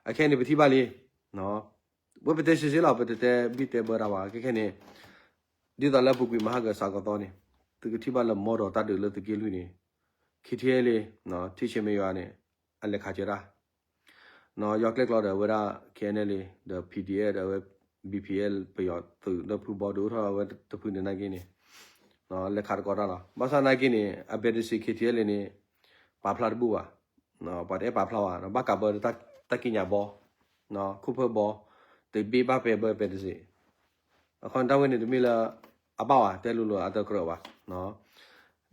အခဲန့ၣ် ပထံၣ်ဘၣ်လံ ဝဲပတဲရှဲရှဲလီၤ ပတတဲဘံၣ်တဲဘၢတၢ်ဘၣ် ခဲခဲန့ၣ် ဒ်သိးလၢပူၤကွံာ်မဟါကစးကီးသီန့ၣ် သုကထံၣ်ဘၣ်လၢမီဒီးတၢ်ဒုးလၢသုးက့လွံၢ်န့ၣ် ခံထံၣ်လံ ထံၣ်ဆဲမဲယွၤန့ၣ် အလဲၤခးစၢၤတၢ် ယွၤကျဲကျီဒီးဝဲဒၣ် ခဲနဲလံ ဒီး PDF ဒီးဝဲ BPL ပယီၤသုးလၢဖုဘီဒုးအိၣ်ထီၣ်ဝဲတဖုန့ၣ်နာ်က့န့ၣ် လဲၤခးတကိးတၢ်လီၤ ဘၣ်ဆၣ်နာ်က့န့ၣ် အ ဘဲဒစ့း ခဲထံၣ်လံန့ၣ် ပာ်ဖျါတဘူၣ်ဘၣ် ပှၤတအဲၣ်ပာ်ဖျါဘၣ် ဘၣ်ကးဘၢတၢ်ကံးညာ်ဘီ ခိၣ်ဖၢၣ်ဘီ တဘ့ၣ်ဘၣ်ပဲဘၢ ဘဲဒစ့း အခီတၢ်ဝဲန့ၣ်တမ့ၢ်လၢ အဘၣ်ဘၣ် တဲလိၤလိၤအတကြၢးဘၣ်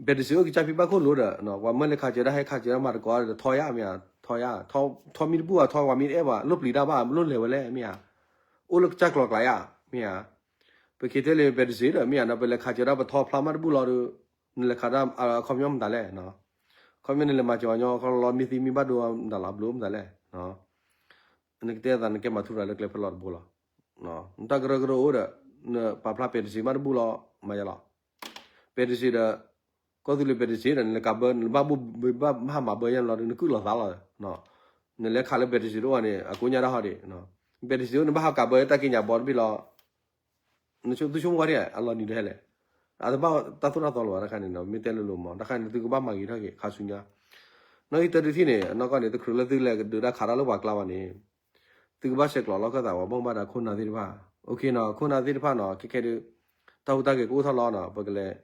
ဘဲဒစ့းအိၣ်ကစၢ်ဖံဘၣ်ခိၣ်လိၤဒီး ပှၤမၢလဲၤခးစၢၤဒၣ်ဟဲခးစၢၤဒၣ်မၤတကိးဒီးထီယါမ့ၢ်ဧါ ထီယါ ထီမံတဘူၣ်ဘၣ် ထီပှၤမံတအဲၣ်ဘၣ် လိၣ်ပျံၤတၢ်ဘၣ် လိၣ်လဲၤဝဲလဲၣ်မ့ၢ်ဧါ အိၣ်လၢကစၢ်ကျီၤကျါယါ မ့ၢ်ဧါ ပခဲထံၣ်လံ ဘဲဒစ့းဒီး မ့ၢ်ဧါနီၤ ပလဲၤခးစၢၤဒၣ်ပထီဖျါမးတဘူၣ်လီၤဒီး နလဲၤခးဒၣ်အခီပညီမတၤလဲၣ် ခီပညီန့ၣ် လဲၤမၤစၢၤပှၤညီခီလီၤ မ့ၢ်သံမ့ၢ်ဘၣ်ဒိမတၤလီၤ ဘျုးမတၤလဲၣ် နကတဲသးနကဲမၤထူရၤလၢကျဲဖဲလီၤတဘိလီၤ နတၢ်ကရၢကရိအိၣ်ဒီး နပာ်ဖျါပဲတစ့းမးတဘူၣ်လီၤ မၤယါလီၤ ပဲတစ့းဒီး ကီၢ်သူလ့ၤပဲတစ့းဒီး နလဲၤကးဘၢ နဘၣ်ဘိၣ်ဘၣ်ဟးမၤဘၢယါလီၤဒီး နကုၢ်လီၤသးလီၤ နလဲၤခးလၢပဲတစ့းတအိၣ်ဘၣ်န့ၣ် အကိညါတၢ်ဟီၣ်ဒံး ပဲတစ့းအိၣ် နဘၣ်ဟးကးဘၢတၢ်ကံးညာ်ဘီတဘ့ၣ်လီၤ နသုဆိကမိၣ်ဝဲဒၣ် အလီၤနံၤဒၣ်လဲၣ် အတဘၣ်တၢ်သိၣ်တၢ်သီလၢၤဘၣ် တခါန့ၣ် မ့ၢ်တဲလိၤလိၤမး တခါန့ၣ် သုကဘၣ်မၤဂ့ၤထီၣ်က့ၤ ခါဆူညါ နီၣ်ဂံၢ်တၢတုၤထံၣ်န့ၣ် အနီၢ်ကီၢ်န့ၣ် တချုးလၢသုလဲၤဒုးတၢ်ခးတၢ်လၢပှၤကျါဘၣ်န့ၣ် သုကဘၣ်ဆဲးကျိးလီၢ်ခၢၣ်သး ပှၤဘၣ်မူဘၣ်ဒါခိၣ်နၢ်သ့ၣ်တဖၣ်. အိၣ်ခ့နီၤ ခိၣ်နၢ်သ့ၣ်တဖၣ်နီၤ ခဲခဲဒုး တၢ်ဟူးတၢ်ဂဲၤကအိၣ်ထီၣ်လီၤနီၤ ပကလဲၤ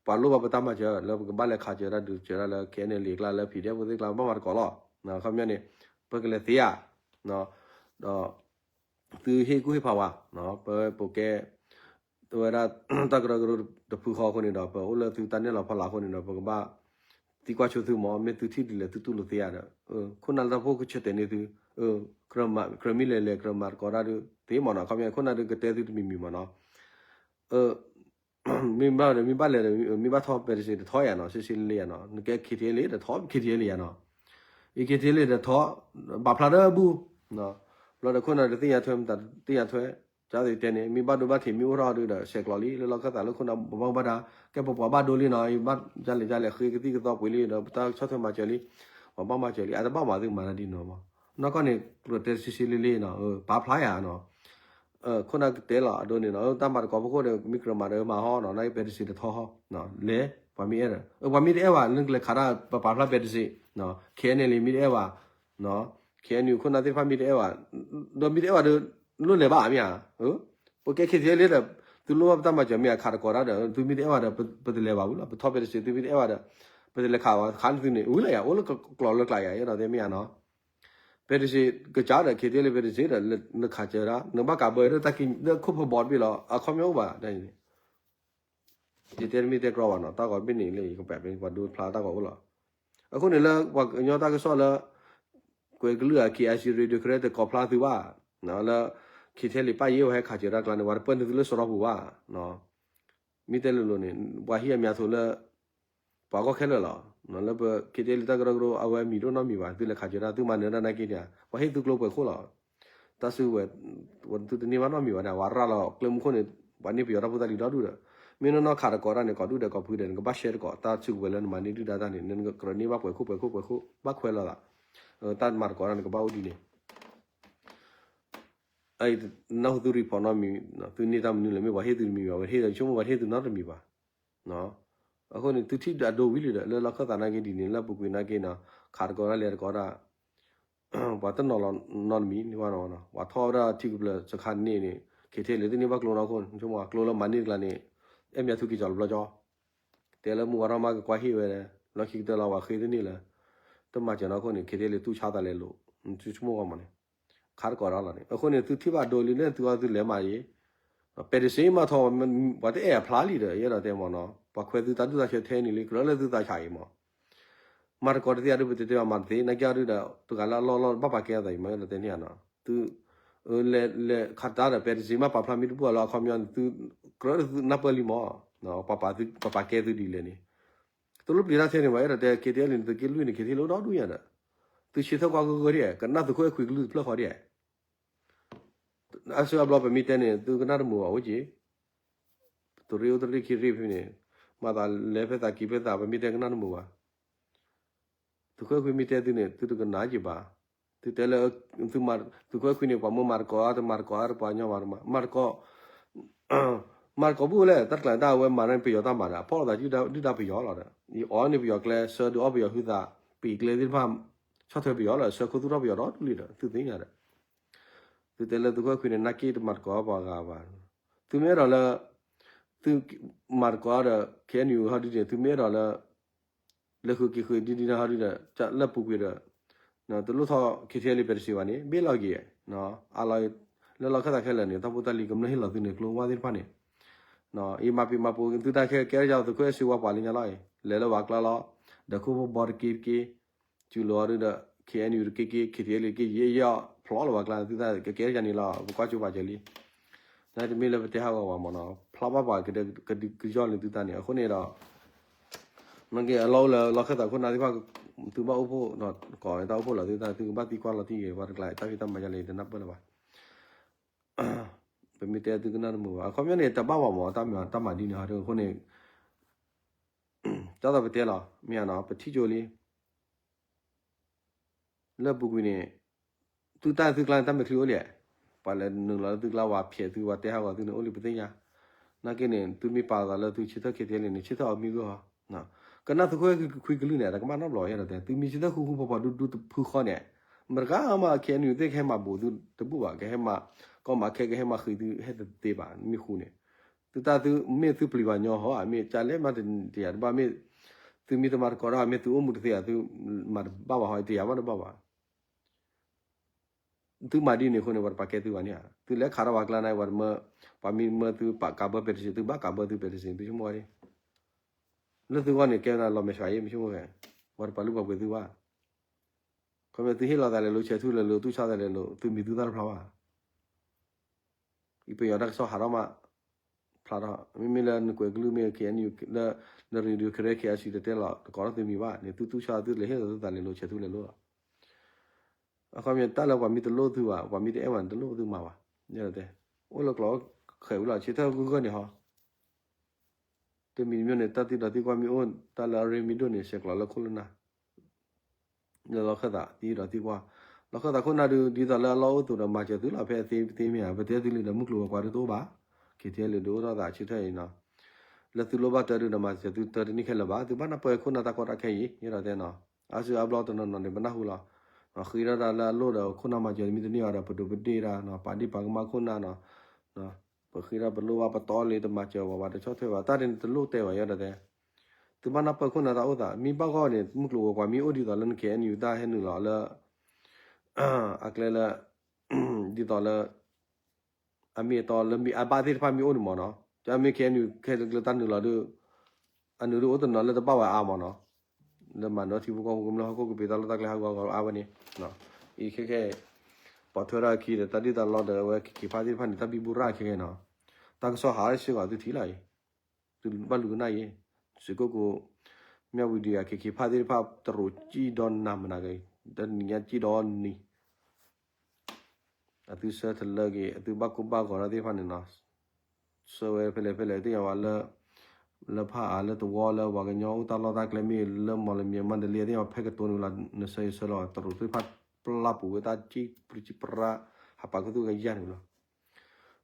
ပှၤလိၣ်ဘၣ်ပတၢ်မၤစၢၤလၢပကဘၣ်လဲၤခးစၢၤတၢ်ဒုးစၢၤတၢ်လၢ KNLA ကျါလၢ PDF ဖိသ့ၣ်ကျါ ဘၣ်မၤသကိးလီၤ. အခီပညီန့ၣ် ပကလဲၤသ့ဧါ ဒီး သုဟ့ၣ်ကူၣ်ဟ့ၣ်ဖးဝဲ ပ ပကဲ ဝဲဒၣ် တၢ်ကရၢကရိတဖုဃီအဃိန့ၣ်ဒီး ပအိၣ်လၢသုတၢ်နဲၣ်လီၤဖီလာ်အဃိန့ၣ်ဒီး ပကဘၣ်သံကွၢ်ဆိသုမး မ့ၢ်သုထံၣ်ဒ်လဲၣ်သုတူၢ်လိာ်သ့ဧါဒီး ခိၣ်နၢ်လၢတၢ်ဖိကဆၢတဲာ်န့ၢ်သု ကြၢးမ့ၢ်လဲၤလဲၤ ကြၢးမၤသကိးတၢ်ဒုးသ့မးနီၤ အခီပညီ ခိၣ်နၢ်ဒုးကတဲသုတမံၤမံၤမးနီၤ မ့ၢ်ဘၣ်ဒီး မ့ၢ်ဘၣ်လဲၤဒီး မ့ၢ်ဘၣ်ထီၣ် ပဲတစ့း တထီၣ်ယၤနီၤ စ့စ့လ့လ့ယၤနီၤ နကဲ KTLA ဒီးထီၣ် KTLA ယၤနီၤ အံၤ KTLA ဒီးထီၣ် ဘၣ်ဖျါဒီးဘူၣ် ဘျီဒီးခိၣ်နၢ်ဒီး သ့ၣ်ညါထွဲ မတၤသ့ၣ်ညါထွဲ ကၢ်သ့ၣ်တဲန့ၣ် မ့ၢ်ဘၣ်ဒိဘၣ်ထံး မ့ၢ်အိၣ်ထီၣ်ဒုးဒီး ဆဲးကျိးလံ လၢလီၢ်ခၢၣ်သးလၢခိၣ်နၢ် ပဘၣ်မူဘၣ်ဒါ ကဲပပှၤဘၣ်ဒိလံနီၤ အံၤဘၣ်ယၤလဲၤယၤလဲၤဃ့ကသံၣ်ကသီပှ့ၤလံဒီး ပတၢ်ဆီၣ်ထွဲမၤစၢၤလံ ပှၤဘၣ်မၤစၢၤလံ အတဘၣ်မၤသုမၤတၢ်ဒ်နီၤမး နီၢ်ကီၢ်န့ၣ် ကြၢးတဲစ့စ့လ့လ့နီၤ ပာ်ဖျါယၤနီၤ ခိၣ်နၢ်ကတဲလီၤအဒိန့ၣ်နီၤ တၢ်မၤသကိးဖိခိၣ်ဒီး မ့ၢ်ကြၢးမၤဒီးမၤဟီနီၤ နကဲ ပဲတစ့း တထီၣ်ဟီ လဲၤ ပှၤမ့ၢ်အဲၣ်ဒီး ပှၤမ့ၢ်တအဲၣ်ဘၣ် လၢကလဲၤခးတၢ် ပပာ်ဖျါ ပဲတစ့း KNLA မ့ၢ်တအဲၣ်ဘၣ် KNU ခိၣ်နၢ်သ့ၣ်တဖၣ်မ့ၢ်တအဲၣ်ဘၣ် ဒီးမ့ၢ်တအဲၣ်ဘၣ်ဒီး လိၣ်လဲၤဘၣ်မ့ၢ်ဧါ ပကဲ KTLA ဒီး သုလိၣ်ဘၣ်ပတၢ်မၤစၢၤမ့ၢ်ဧါ ခးသကိးတၢ်ဒီး သုမ့ၢ်တအဲၣ်ဘၣ်ဒီး ပတလဲၤဘၣ်ဘူးလီၤ ပထီၣ် ပဲတစ့း သုမ့ၢ်တအဲၣ်ဘၣ်ဒီး ပတလဲၤခးဘၣ် ခးန့ၢ်သုန့ၣ် ဝံၤလၢယၤ အိၣ်လၢကျိၤလၢကျါယၤ အဲၣ်ဒိးတဲမ့ၢ်ဧါနီၤ ပဲတစ့း ကစၢ်ဒီး KTLA ပဲတစ့းဒီး နခးစၢၤတၢ် နဘၣ်ကးဘၢဒီးတၢ်က့ၤလၢခိၣ်ဖီဘီတဘ့ၣ်လီၤ အခီပညီအိၣ်ဘၣ် ယတဲမ့ၢ်တဲကြီဘၣ်နီၤ တၢ်ဂီၤတဘ့ၣ်န့ၣ်လၢယကပာ်ဖဲပှၤဒိဖျါတၢ်ဂီၤအိၣ်လီၤ အဃိန့ၣ်လၢပှၤကညီတၢ်ကစီၣ်လၢ ကွဲးကလုၢ်အ KIC Radio ကရၢတကိးဖျါသုဘၣ် လၢ KTLA ပၣ်ယဲၢ်ဝဲဟဲခးစၢၤတၢ်ကျါန့ၣ် ပှၤတပၢၢ်န့ၢ်သုလၢစရီပူၤဘၣ် မ့ၢ်တဲလိၤလိၤန့ၣ် ပှၤဟံၣ်အမံၤအသိးလၢ ပှၤဂီၢ်ခဲလၢာ်လီၤ လၢပ KTLA တၢ်ကရၢကရိအဝဲမံၤဒိၣ်နီတမံၤဘၣ် သုလဲၤခးစၢၤတၢ် သုမၤနၢၤတၢ်နာ်က့န့ၣ် ပှၤဟ့ၣ်သုကျိပှဲၤခိၣ်လီၤ တၢ်စုကဝဲၤ သုတန့ၢ်ဘၣ်နီတမံၤဘၣ်န့ၣ် ပှၤရၤလီၤကျဲမုၢ်ခိၣ်န့ၣ် ပှၤန့ၢ်ပယီၤတၢ်ဖိတၢ်လံၤဒီဒူၣ်ဒီး မ့ၢ်နီၢ်နီၢ်ခးသကိးတၢ်န့ၣ် ကိးဒူၣ်ဒီးကိးဖုဒီး နကဘၣ်ရှဲသကိး တၢ်စုကဝဲၤလၢနမၤန့ၢ်ဒုၣ်ဒါတၢ်န့ၣ် နကြၢးန့ၢ်ဘၣ်ပှဲၤခိၣ်ပှဲၤခိၣ်ပှဲၤခိၣ် ဘၣ်ခွဲးလီၤသး တၢ်မၤသကိးတၢ်န့ၣ် ကဘၣ်အိၣ်ဒ်န့ၣ် နၢ်ဟူသု report နီတမံၤ သုန့ၢ်တၢ်မနုၤလဲၣ် မ့ၢ်ပှၤဟ့ၣ်သုတမံၤဘၣ် ဝဲဟ့ၣ်ဒီးဆိကမိၣ်ပှၤတဟ့ၣ်သုနီတမံၤဘၣ် အဃိန့ၣ် သုထံၣ်အဒိဝံၤလံဒီး လၢလီၢ်ခၢၣ်သးနာ်က့ဒ်န့ၣ် လၢပူၤကွံာ်နာ်က့နီၤ ခးသကိးတၢ်လဲၤသကိးတၢ် ပှၤတနီၤလီၤနီတမံၤ ပှၤထီၣ်ဝဲဒၣ်ထံကပျၢၤစခါန့ၣ်န့ၣ် KTLA သုန့ၢ်ဘၣ်ကျိနီၢ်ခိၣ် ဆိကမိၣ်အကျိလၢမၤန့ၢ်တကျါန့ၣ် အဲၣ်မ့ၢ်သုက့ၤကီၤတဘျီကီ တဲလၢမုၢ်ဝါထီၣ်မးကကွၢ်ဟ့ၣ်ဝဲ လီၢ်ခံကတၢၢ်လီၤ ပှၤဃ့တန့ၢ်လၢ တမၤစၢၤနီၢ်ခိၣ်န့ၣ် KTLA တူၢ်ဆါသးလဲၤလိာ် ဆိကမိၣ်ဂီၢ်မးန့ၣ် ခးသကိးတၢ်လီၤန့ၣ် အဃိန့ၣ် သုထံၣ်ဘၣ်ဒိလံန့ၣ် သုအီၤသုလဲၤမၤအံၤ ပဲတစ့းမးထီၣ် ပှၤတအဲၣ်အဖျါလံဒီး ယအဲၣ်ဒိးတဲမးနီၤ ပှၤခွဲးသုတၢ်ဒူၣ်တၢ်ဆၢထဲန့ၣ်လံ ကြၢးလၢသုသးဆးအံၤမး မၤသကိးတသ့အဒုး ပတဲတဲဘၣ်မၤတသ့ နာ်က့အဒုးဒီး တဂၤလၢအလီၢ်လီၢ်ဘၣ်ပာ်ကဲအသးအံၤမး ယအဲၣ်ဒိးတဲန့ၢ်ဧါနီၤ သု လဲၤလဲၤခးတၢ်ဒီး ပဲတစ့းမးပာ်ဖျါမ့ၢ်တဘူၣ်အလီၢ် အခီပညီန့ၣ် သု ကြၢးလၢသုနၢ်ပၢၢ်လံမး ပှၤပာ်သု ပှၤပာ်ကဲသုဒ်လဲၣ်န့ၣ် တလိၣ်ပျံၤတၢ်ထဲန့ၣ်ဘၣ် အဲၣ်ဒိးတဲ KTLA န့ၣ် သုးက့လွံၢ်န့ၣ် KTLA ဒီဒူၣ်ညါဒီး သုဆၢထၢၣ်ကွၢ်ဂၢၢ်ဂၢၢ်ဒ် ကနၣ်သုးခိၣ်အဲၣ်ခွံကလုၢ်တဖျၢၣ်ဃီဒ် အါစုအါဘျီပမ့ၢ်တဲန့ၣ် သုကနၣ်တမုာ်ဘၣ်အိၣ်က့ၤ တရ့အိၣ်တရ့ခံရ့ဖဲန့ၣ် မၤသးလဲၤဖဲသးက့ၤဖဲသး ပမ့ၢ်တဲကနၣ်တမုာ်ဘၣ် သုးခိၣ်အဲၣ်ခွံမ့ၢ်တဲသုန့ၣ် သုတကနၣ်က့ၤဘၣ် သုတဲလၢ သုးခိၣ်အဲၣ်ခွံန့ၣ် ပှၤမ့ၢ်မၤသကိးအါ တမၤသကိးအါ တပှၤကညီမၤတမၤ မၤသကိး မၤသကိးဘူၣ်လဲၣ် တၢ်တကျါတၢ်အဝဲမၤန့ၢ်ပယီၤတၢ်မၤဒီး အဖီၣ်လိာ်သးဒုၣ်ဒါပယီၤလီၤဒီး ယအီၣ်န့ၢ်ပယီၤကျဲ ဆှၢဒုးအီၣ်ပယီၤဟုသး ပံၤကျဲသ့ၣ်တဖၣ် ဆီၣ်ထွဲပယီၤလီၤ ဆှၢခိၣ်သူၣ်ထီၣ်ပယီၤဒီဒူၣ်လံဒီး သုသ့ၣ်ညါဒီး သုတဲလၢသုးခိၣ်အဲၣ်ခွံန့ၣ် နာ်က့တမၤသကိးပှၤဂၤဘၣ် သုမ့ၢ်အဲၣ်ဒိးလၢ သုမၤသကိးဒီး KNU ဟီဒုန့ၣ် သုမ့ၢ်အဲၣ်ဒိးလၢ လဲၤဃုာ်က့ၤဃုာ်ဒ်ဒ်န့ၣ်ဟီဒုဒီး လၢပူၤကွံာ်ဒီး တလိၣ်ထီၣ် KTLA ပဲတစ့းဘၣ်န့ၣ် ဘ့ၣ်လီၤက့ၤ အလီၤ လၢလီၢ်ခၢၣ်သးခဲလၢာ်န့ၣ် တၢ်ဖိတၢ်လံၤကမျၢၢ်ဟ့ၣ်လီၤသုန့ၣ် ကျိဝါသ့ၣ်တဖၣ်န့ၣ် ယမၤပံာ်မၤပူၤသုတၢ်ခဲကဲထီၣ်ယၤ သုးခိၣ်အဲၣ်ခွံဝါပှၤလၢညါလီၤအံၤ လဲၤလၢပှၤကျါလီၤ ဒီးခိၣ်ဖိဘီတက့တက့ စူၤလီၤအီၤဒုဒီး KNU တက့က့ KTLA တက့ ယဲယဲအီၤ ဖျိလီၤပှၤကျါ သုတၢ်ကကဲထီၣ်ယၤန့ၣ်လီၤ ပကွၢ်ကၠိပာ်စၢၤလံ နတမ့ၢ်လၢပတဲဟးဂီၤဝဲမ့ၢ်နီၤ ဖျါဘၣ်ပှၤကဒုကယီၢ်လၢသုတၢ်န့ၣ် အဃိန့ၣ်ဒီး နက့အလီၢ်အိၣ်လၢလီၢ်ခၢၣ်သးခိၣ်နၢ်သ့ၣ်တဖၣ် သုဘၣ်အိၣ်ဖှိၣ်ဒီးကိးတၢ်အိၣ်ဖှိၣ်လီၤသုတၢ် သုကဘၣ်သံကွၢ်လီၤတံၢ်ဂ့ၤ ပှၤတကျါ တၢ်ဖံးတၢ်မၤယါလၢယတနၢ်ပၢၢ်လၢၤဘၣ် ပမ့ၢ်တဲသုကနၣ်တမုာ်ဘၣ် အခီပညီန့ၣ် တဘၣ်ဘၣ်မ့ၢ် တၢ်မၤတၢ်မၤဒ်န့ၣ်ဟီဒု အဃိန့ၣ် တၢ်သးပတဲလီၤ မ့ၢ်ဧါနီၤ ပထံၣ်ကၠိလံ လၢပူၤကွံာ်န့ၣ် သုတၢ်သုကျါန့ၣ် တၢ်မဲာ်ချံအိၣ်လံ ပှၤလဲၤနုာ်လီၤလၢသုကျါ ပှၤဖျဲးသု ပှၤတဲဟးဂီၤသုန့ၣ် အိၣ်လံပသ့ၣ်ညါ နာ်က့န့ၣ် သုမ့ၢ်ပာ်သးလၢသုဆၢထၢၣ် KTLA န့ၣ် ဆၢထၢၣ်အီၤမ့ၢ်ဂ့ၢ်ဟီ ကနၣ်သုးခိၣ်ခွံကလုာ်န့ၣ် တၢ်ကမၣ်နီတဘျီယဲဒီးတဲ သုမ့ၢ်ဆၢထၢၣ်ဃူဃူဖိးဖိးဒူဒူတဖုဃီန့ၣ် မတဂၤမး KNU သ့ၣ်ကဟဲမၤဘူးသုတဘူၣ်ဘၣ် ကဟဲမၤ ကီမၤခဲ ကဟဲမၤဃံးသု ဟဲတသ့ဘၣ် မ့ၢ်ဃူန့ၣ် သုတၢ်သုမ့ၢ်သုပျံၤဘၣ်ညီဟီ မ့ၢ်ကလဲၣ်မးတယာ်တဘၣ် မ့ၢ်သုမ့ၢ်တမၤတကိးတၢ် မ့ၢ်သုအိၣ်မူတသ့ဧါ သုမၤတဘၣ်ဘၣ်ဟီ တယာ်ဘၣ်တဘၣ်ဘၣ် သုမၤဒ်န့ၣ်အဃိန့ၣ် ပှၤတပာ်ကဲသုဘၣ်န့ၣ်ဧါ သုလဲၤခးထီၣ်ပှၤကျါန့ၣ် ပှၤတမၢ ပှၤမ့ၢ်မၢသုပာ်ကးဘၢပဲတစ့ သုဘၣ်ကးဘၢသုပဲတစ့ သုဆိကမိၣ်ဝဲဒၣ် လၢသုဂီၢ်န့ၣ် ကဲဝဲဒၣ်လီၤမဲာ်ဆှးအံၤ မ့ၢ်ဆိကမိၣ်ခဲ ပှၤတပာ်လုၢ်ပာ်ပှ့ၤသုဘၣ် ခီဖျိသုဟ့ၣ်လီၤသးလဲၤလိၤ ဆဲးထူလဲၤလိၤ တူၢ်ဆါသးလဲၤလိၤ သုမံၤသုသၣ်တဖျါဘၣ် အံၤပယီၤတၢ်ကစီၣ်ဟးထီၣ်မး ဖျါထီၣ် မ့မ့ၢ်လၢနကွဲးကလုၢ်မ့ၢ် KNU လၢ နရ့ဒိၣ်ကရဲ KIC တတဲလီၤ တကိးထီၣ်သုမံၤဘၣ်န့ၣ် သုတူၢ်ဆါသုလဲၤဟ့ၣ်လီၤသုသးလဲၤလိၤ ဆဲးထူလဲၤလိၤလီၤ အခီပညီတၢ်လၢပှၤမ့ၢ်တလိၣ်သုဘၣ် ပှၤမ့ၢ်တအဲၣ်ဘၣ်န့ၣ် တလိၣ်သုမၤဘၣ် ယဲဒၣ်တဲ အိၣ်လၢကျိာ်ဃဲးဝံၤလီၤ ဆၢထၢၣ်ဂုၢ်ဂၢၢ်န့ၣ်ဟီ တမံၤတမံၤန့ၣ် တၢ်သံဒီးသံကွၢ်မ့ၢ်အိၣ် တၢ်လၢအရ့မ့ၢ်ဒိၣ်န့ၣ် ဆဲးကျိးလၢခိၣ်လၢနၢ် လၢလီၢ်ခၢၣ်သး သံဒီးသံကွၢ် လီၢ်ခၢၣ်သးခိၣ်နၢ်ဒုး ဒ်သိးလၢအလီၢ်အိၣ်သိးဒီးမၤစၢၤသုလီၤ ဖဲအသ့သ့မ့ၢ်ဧါ ပတဲသုလံဒီး မုၢ်ကျိၤဝဲၤကွာ်ဒုးတအိၣ်ဘၣ် KTLA ဒုးအိၣ်ထီၣ်သးဆၢထၢၣ်အံၤနီၤ လၢသုလိၣ်ဘၣ်တၢ်ဒုးဒီးမၤစၢၤသုတၢ်တန့ၢ်ခဲလၢာ်ဘၣ် သုဘၣ်နၢ်ပၢၢ်ခိၣ်နၢ်တၢ်ကီတၢ်ခဲအံၤ ယဲဒၣ်တဲနီၤ အါစုအါဘျီတနီၤနီၤန့ၣ် ပနၢ်ဟူလီၤ ဃ့ထီၣ်တၢ်လၢအလိၣ်ဒီးခိၣ်နၢ်မၤစၢၤမ့ၢ်တန့ၢ်ဘၣ်ဒီး ပဒိးပဒ့ၣ်တၢ်နီၤ ပာ်ဒ့ၣ်ပာ်ကမၣ်ခိၣ်နၢ်နီၤ ပဃ့ထီၣ်ပလိၣ်ဘၣ်ပတီၢ်လံတမၤစၢၤဝဲဝဲတဆီၣ်ထွဲဘၣ် တၢ်ဒ်န့ၣ်တလိၣ်တဲဘၣ် ယဲဒၣ်တဲ သုဘၣ်နၢ်ပၢၢ်ခိၣ်နၢ်တၢ်အိၣ်သး မ့ၢ်ဘၣ်ဂီၢ်န့ၣ် မုၢ်ကျိၤဝဲၤကွာ်မ့ၢ်အိၣ်ဒ်သိးလၢန KNU တၢ်ဟဲနုာ်လီၤလၢ အကျဲလၢ ဒ်သိးလၢ အမ့ၢ်အတီလၢမ့ၢ်အဘၣ်သ့ၣ်တဖၣ်မ့ၢ်အိၣ်န့ၣ်မ့ၢ်နီၤ တၢ်မ့ၢ် KNU ခဲလၢာ်တၢ်နုာ်လီၤဒီး အနုာ်ဒုးအိၣ်တနီၤလၢတဘၣ်ဝဲအါမ့ၢ်နီၤ လၢမၤနၢၤထံဖိကီၢ်ဖိကမျၢၢ်ဟီၣ်ခိၣ်ကပ့ၤတၢ်လီၢ်တၢ်ကျဲဟးဂီၤဂီၤအါဝဲန့ၣ် အံၤခဲခဲ ပိာ်ထွဲထီၣ်အခံဒီး တၢ်ဒုၣ်တၢ်လီၢ်ဒီးအဝဲက့ၤက့ၤဖးသ့ၣ်တဖၣ်န့ၣ် တၢ်ဘံဘူရၣ်ခဲခဲနီၤ တၢ်ကစီၣ်ဟးစ့ၢ်ကီးသုထံၣ်လီၤအံၤ သုဘၣ်လူၤကနၣ်အံၤ စ့ၢ်ကီးကိး မၠၣ်ဝံၤဒံးအက့ၤက့ၤဖးသ့ၣ်တဖၣ် တရူးစံၣ်ဒီးနၤမနၤက့ၤ တနံၤညါစံၣ်ဒီးနံၤ အသုဆၢထလၢက့ၤ အသုဘၣ်ကိၢ်ဘၣ်ဂီၤတၢ်သ့ၣ်တဖၣ်န့ၣ်နီၤ ဆၢဝဲဖဲလဲၣ်ဖဲလဲၣ်သ့ၣ်ညါဝဲလၢ လၢဖးအါလၢတဝီလၢပှၤကညီအိၣ်တၢ်လီၢ်တၢ်ကျဲမ့ၢ်လၢမီၢ်လမၠဲၤမါဒလ့သ့ၣ်ညါဝဲဖဲကတိၤန့ၣ်လီၤ နဆၢယဆၢလီၤ တရူးသ့ၣ်တဖၣ်ပျၢ်ပူၤဝဲတၢ်စံၣ်ပြံစံၣ်ပြါ ဟးပာ်ခူသူၣ်ကယၢ်န့ၣ်လီၤ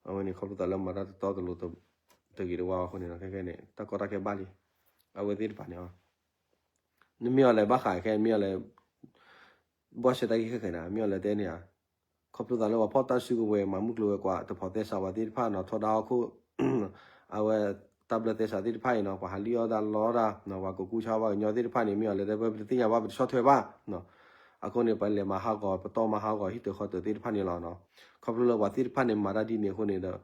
အဝဲန့ၣ်ခီဖျိသးလၢမၤတၢ်တတီတလိၤ တဂ့ၤတဝါအဃိန့ၣ် ခဲခဲန့ၣ် တၢ်ကီတၢ်ခဲဘၣ်လံ အဝဲသ့ၣ်တဖၣ်န့ၣ် နမ့ၢ်အီၤလဲၤဘၣ်ဃးခဲ မ့ၢ်အီၤလဲၤ ဘီၣ်ဆဲးတၢ်ဂ့ၢ်ခဲခဲန့ၣ် မ့ၢ်အီၤလဲၤတဲန့ၣ်ဧါ ခီဖျိသးလၢပှၤဖီၣ်တၢ်စုကဝဲၤ မၤမုၢ်ကျိၤဝဲၤကွာ် တဖိးသဲစးဝဲသ့ၣ်တဖၣ်နီၤ ထီဒါဟီၣ်ခိၣ် အဝဲတၢ်ဘျၢသဲစးသ့ၣ်တဖၣ်အံၤနီၤ ပှၤဟးလံၣ်အီၣ်တၢ်လီတၢ် ပှၤကကူၣ်ဆါဘၣ်ကညီသ့ၣ်တဖၣ်န့ၣ် မ့ၢ်အီၤလဲၤတဲ ပတသ့ၣ်ညါဘၣ် ပတဆီၣ်ထွဲဘၣ် အဃိန့ၣ် ပလဲၤမၤဟးဂီၤ ပတီၢ်မၤဟးဂီၤ ဟံၣ်တၢၤဃီတၢၤသ့ၣ်တဖၣ်န့ၣ်လီၤနီၤ ခီဖျိလၢပှၤသ့ၣ်တဖၣ်န့ၣ် မၤတၢ်ဒ်န့ၣ်အဃိန့ၣ်ဒီး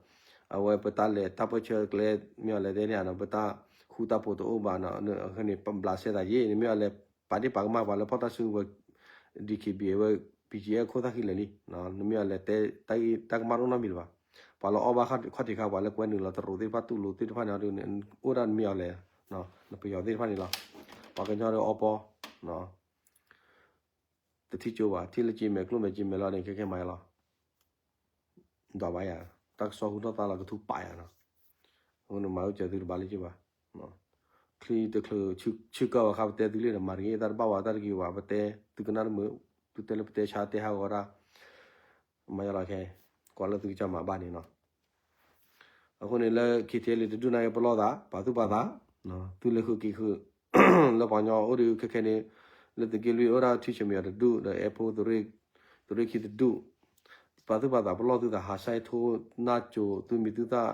အဝဲပတၢ်လဲၤတၢ်ပၢၢ်ဆၢကျဲ မ့ၢ်အီၤလဲၤတဲန့ၣ်နီၤ ပတၢ်ဃူတၢ်ဖိးတအိၣ်ဘၣ်နီၤ အဃိန့ၣ် ပဘျးစဲသးယ့ၣ် နမ့ၢ်အီၤလဲၤ ပာ်ဒ့ၣ်ပာ်ကမၣ်ပှၤလၢဖီၣ်တၢ်စုကဝဲၤ DKBA ဝဲ BGF ခိၣ်သၣ်ဃံလၢာ်လံ နမ့ၢ်အီၤလဲၤတဲတၢ်ဂ့ၢ်တၢ်ကမၣ်တအိၣ်နီတမံၤလၢၤဘၣ် ပှၤလၢအီၣ်ဘၣ်ခီၣ်ထံးခါ ပှၤလၢကွဲနုာ်လီၤတရူးသ့ၣ်တဖၣ် တူၢ်လိာ်သ့ၣ်တဖၣ်န့ၣ်ဒီး အိၣ်ဒၣ်နမ့ၢ်အီၤလဲၤ နပယီၤသ့ၣ်တဖၣ်န့ၣ်လီၤ ပှၤကညီဒီးအီပီ တထံၣ်ကၠိဘၣ် ထံၣ်လၢက့မဲာ်ကျိၣ်မဲာ်က့မဲာ်လီၤန့ၣ် ခဲခဲမၤယါလီၤ ဒွးဘၣ်ယၤ တၢ်ကစီၣ်ဟူထီၣ်သါလီၤကထူပာ်ယၤနီၤ အဃိန့ၣ်မၤအူစၢၤသုတဘၣ်လၢက့ဘၣ် ချံတချုး ဆူၣ်ကၢဘၣ်ခါ ပတဲသုလံဒီး မၤတဂ့ၤ တၢ်တဘၣ်ဝဲတၢ်တဂ့ၤဘၣ် ပတဲ သုကနၣ်တမုာ် သုတဲလၢပတဲဆါတဲဟးဂီၤတၢ် မၤယါလီၤခဲ ကွၢ်လၢသုကစၢ်မၤဘၣ်န့ၣ်နီၤ အဃိန့ၣ်လၢ KTLA တဒူၣ်န့ၣ် ပလီၢ်သး ပာ်သူၣ်ပာ်သး သုလဲၤဃုာ်က့ၤဃုာ် လၢပှၤကညီအိၣ်ဒီးခဲခဲန့ၣ် လၢသုးက့လွံၢ်အိၣ်ဒၣ်ထံဆၢမံၤအီၤတဒူၣ် ဒီးအဲၣ်ဖိ သုးရ့ၣ်ခံတဒူၣ် ပာ်သူၣ်ပာ်သးပလီၢ်သုသး ဟးဆဲးထိၣ်နၢ်ကၠိၤသုမံၤသုသၣ်